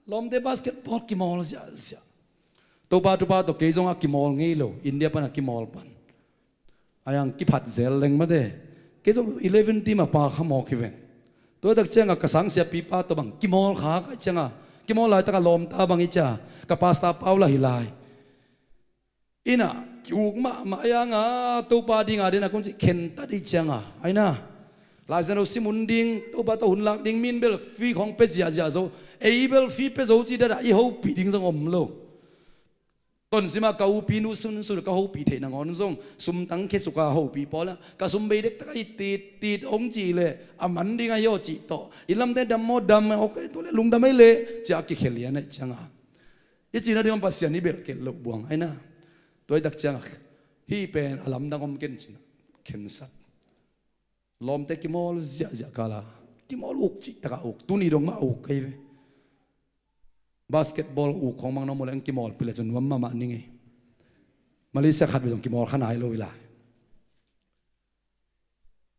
lawmte basketball kimawl ziahziah. Topa thupha tawh kei zong a kimawl ngei lo, India pan a kimawl pan. Aia ang kiphat zel leng mate. Kei zong eleven team a pa kha mawk hi veng. Tua tak cianga ka sangsiapipa tawh bang kimawl kha ka cianga, kimawl laitak a lawmta bang i cia, ka pastor pau la hi lai. Inah ki-uk mahmah ai anga, Topa dinga den a kun ci khentat i cianga ai na. Laisiangtho sim hun ding, Topa tawh hun lak ding, min bel fee khawng pe ziahziah zo. Ei bel fee pe zo ci dada i hopih ding zong om lo. Tonsima ka upinu sunsun ka hopih theih nangawn zong sumtang khesuka hopih pawla ka sum bei dektak ahi tittit hong cih leh a man ding ahi aw cih tawh i lamte dam maw dam aw kei tua leh lungdam ahi leh ciah a kikhel lian ahi cianga i cihna ding om Pasian i belh kelh loh buang ahi na. Tua i tak cianga hih pen a lamdang om ken cin khensat. Lawmte kimawl ziahziah kala kimawl uk cih taka uk tuni dong mah uk kei ve. Basketball uk khong mang nong mu leng kimawl pih le cun nuam mahmah ning ei. Malaysia khat ve zong kimawl kha nai lo i lai.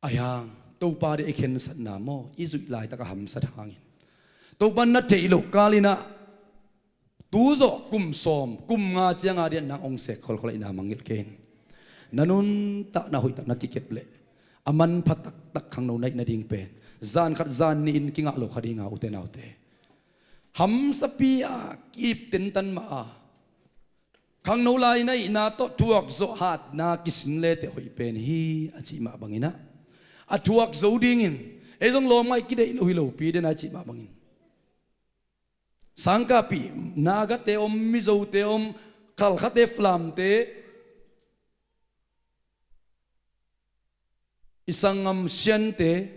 Ahi hang Topa dih i khensatna maw i zuih laitak a hamsat hangin Topa na theih loh kal inah tu zawh kum sawm kum nga cianga dian nang ong sek kholkhol ahihna mangngilh kei in. Na nuntak na hoihtak na kikep leh a manpha taktak khangno na ih nading pen zan khat zan nihin kingah lo kha dinga ute naute. Hamsapi a ip tentan mah a khangno lai na ihna tawh thuak zawh hatna kisin lete hoih pen hi a cih mah banginah a thuak zo dingin ei zong lawmngaih kideih lo hi lopi den a cih mah bangin sangkahpih Nagate om, Mizote om, Khalkhate, Falamte, i sanggam Siante,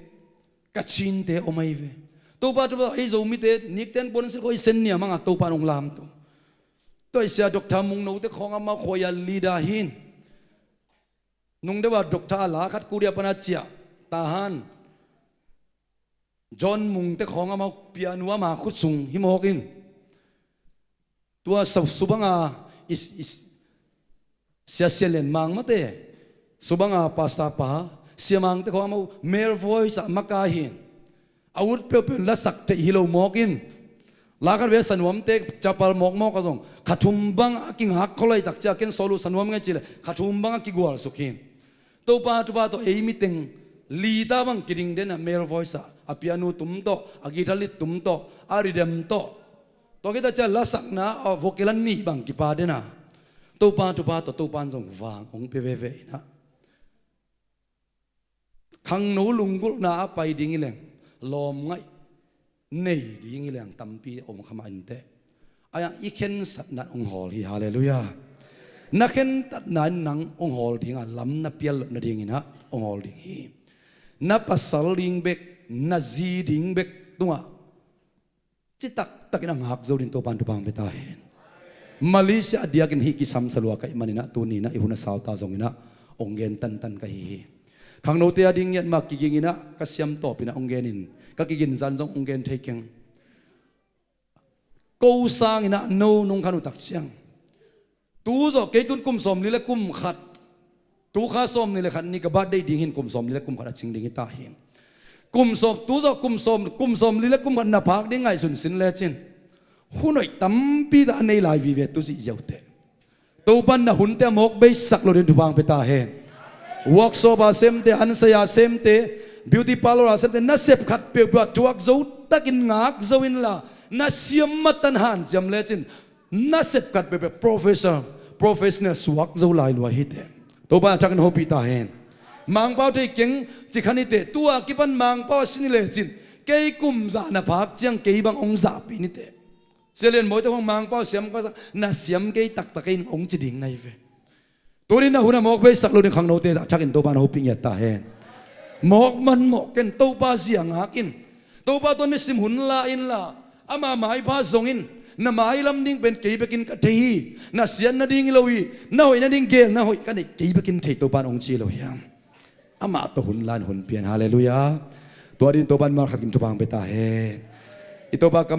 Kachinte om ahi ve. Topa, Topa, ei Zomite nikten puansilh khawh i sen niam anga Topa nong lamto. Tua i sia Doctor Mungnote khawng amau khuaia leader hin. Nungdeuh a Doctor a la khat kuria pana ciah tahan. John Mungte khawng amau pianu ama khut sung hi mawk in. Tua sa subanga is, is, sia sia lian mang mate subanga pasta pa sia mangte khawng amau male voice ah maka hin. A ut peuhpeuh in lasak theih hi lo mawk in. La khat ve sanuamte chapal mawkmawk a zong kha thum bang a kingak khawlai tak cia ken sawl uh sanuam ngai cileh kha thum bang a kigualsuk hi. Topa, Topa tawh ei miteng lita bang kiding den a male voice ah A piano tum tawh, a guitar lead tum tawh, a rhythm tawh, tua khit a ciah lasakna a vocal a nih bang kipa den a, Topa thupha tawh Topa'n zong vang hong pia veve in ah, khangno lunggulhna a pai ding hi leng, lawmngaih nei ding hi leng tampi om kha mah inteh. A yang i khensatna in hong hawl hi. Halleluiah. Na khentatna in nang hong hawl ding a, lam na pial loh nadingin ah hong hawl ding hi. Na pasal ding bek, na zi ding bek tungah citak takin a ngak zo dingin Topa'n thupha hong pia ta hen. Malaysia a diakin hih kisam sa lua ka hih manin ah tuni in ah i hun a sau ta zongin ah hong gen tantan ka hi hi. Khangnote a ding ngiat mah kigingin ah ka siam tawpin ah hong genin, ka kigin zan zong hong gen thei keng. Ko sangin ah no nung khan uh tak ciang, tu zawh kei tun kum sawmli le kum khat, tu kha sawmni le khat ni ka birthday ding hin kum sawmli le kum khat a cing ding hi ta hi. Kum sawm, tu zawh kum sawm, kum sawmli le kum khat na phak ding ngaihsun sin lecin, hun hoih tampi tak a nei lai vive tu zihziau teh. Topa'n na hunte a mawk beisak lo dingin thupha hong pia ta hen. Workshop a semte, ansai a semte, beauty parlour a semte, na sep khat peuhpeuh ah thuak zo takin ngak zo inla, na siam matan hanciam lecin, na sep khat peuhpeuh professional, professional suak zo lai lua hi teh. Topa'n a thakin hopih ta hen. Mangpau thei keng ci kha ni teh, tu a kipan Mangpau a sin hi lecin, kei kum za na phak ciang kei bang hong zahpih ni teh. Sia Lian Mawi te hong Mangpau siam ka sa, na siam kei taktak in hong ci ding na hi ve. Tuni in ah hun a mawk beisak lo ding khangnote a thakin Topa'n hopih ngiat ta hen. Mawk man mawk ken, Topa zia ngak in. Topa tawh nisim hun la inla, ama maipha zong in, na mailam ding pen kei bekin ka thei hi. Na siat nading hi lo hi. Na hoih nading geel na hoih ka neih, kei bekin thei, Topa'n hong ci lo hiam? Amah tawh hun la in hun pia in. Halleluiah. Tua dingin Topa'n mah khat kim thupha hong pia ta hen. I Topa kam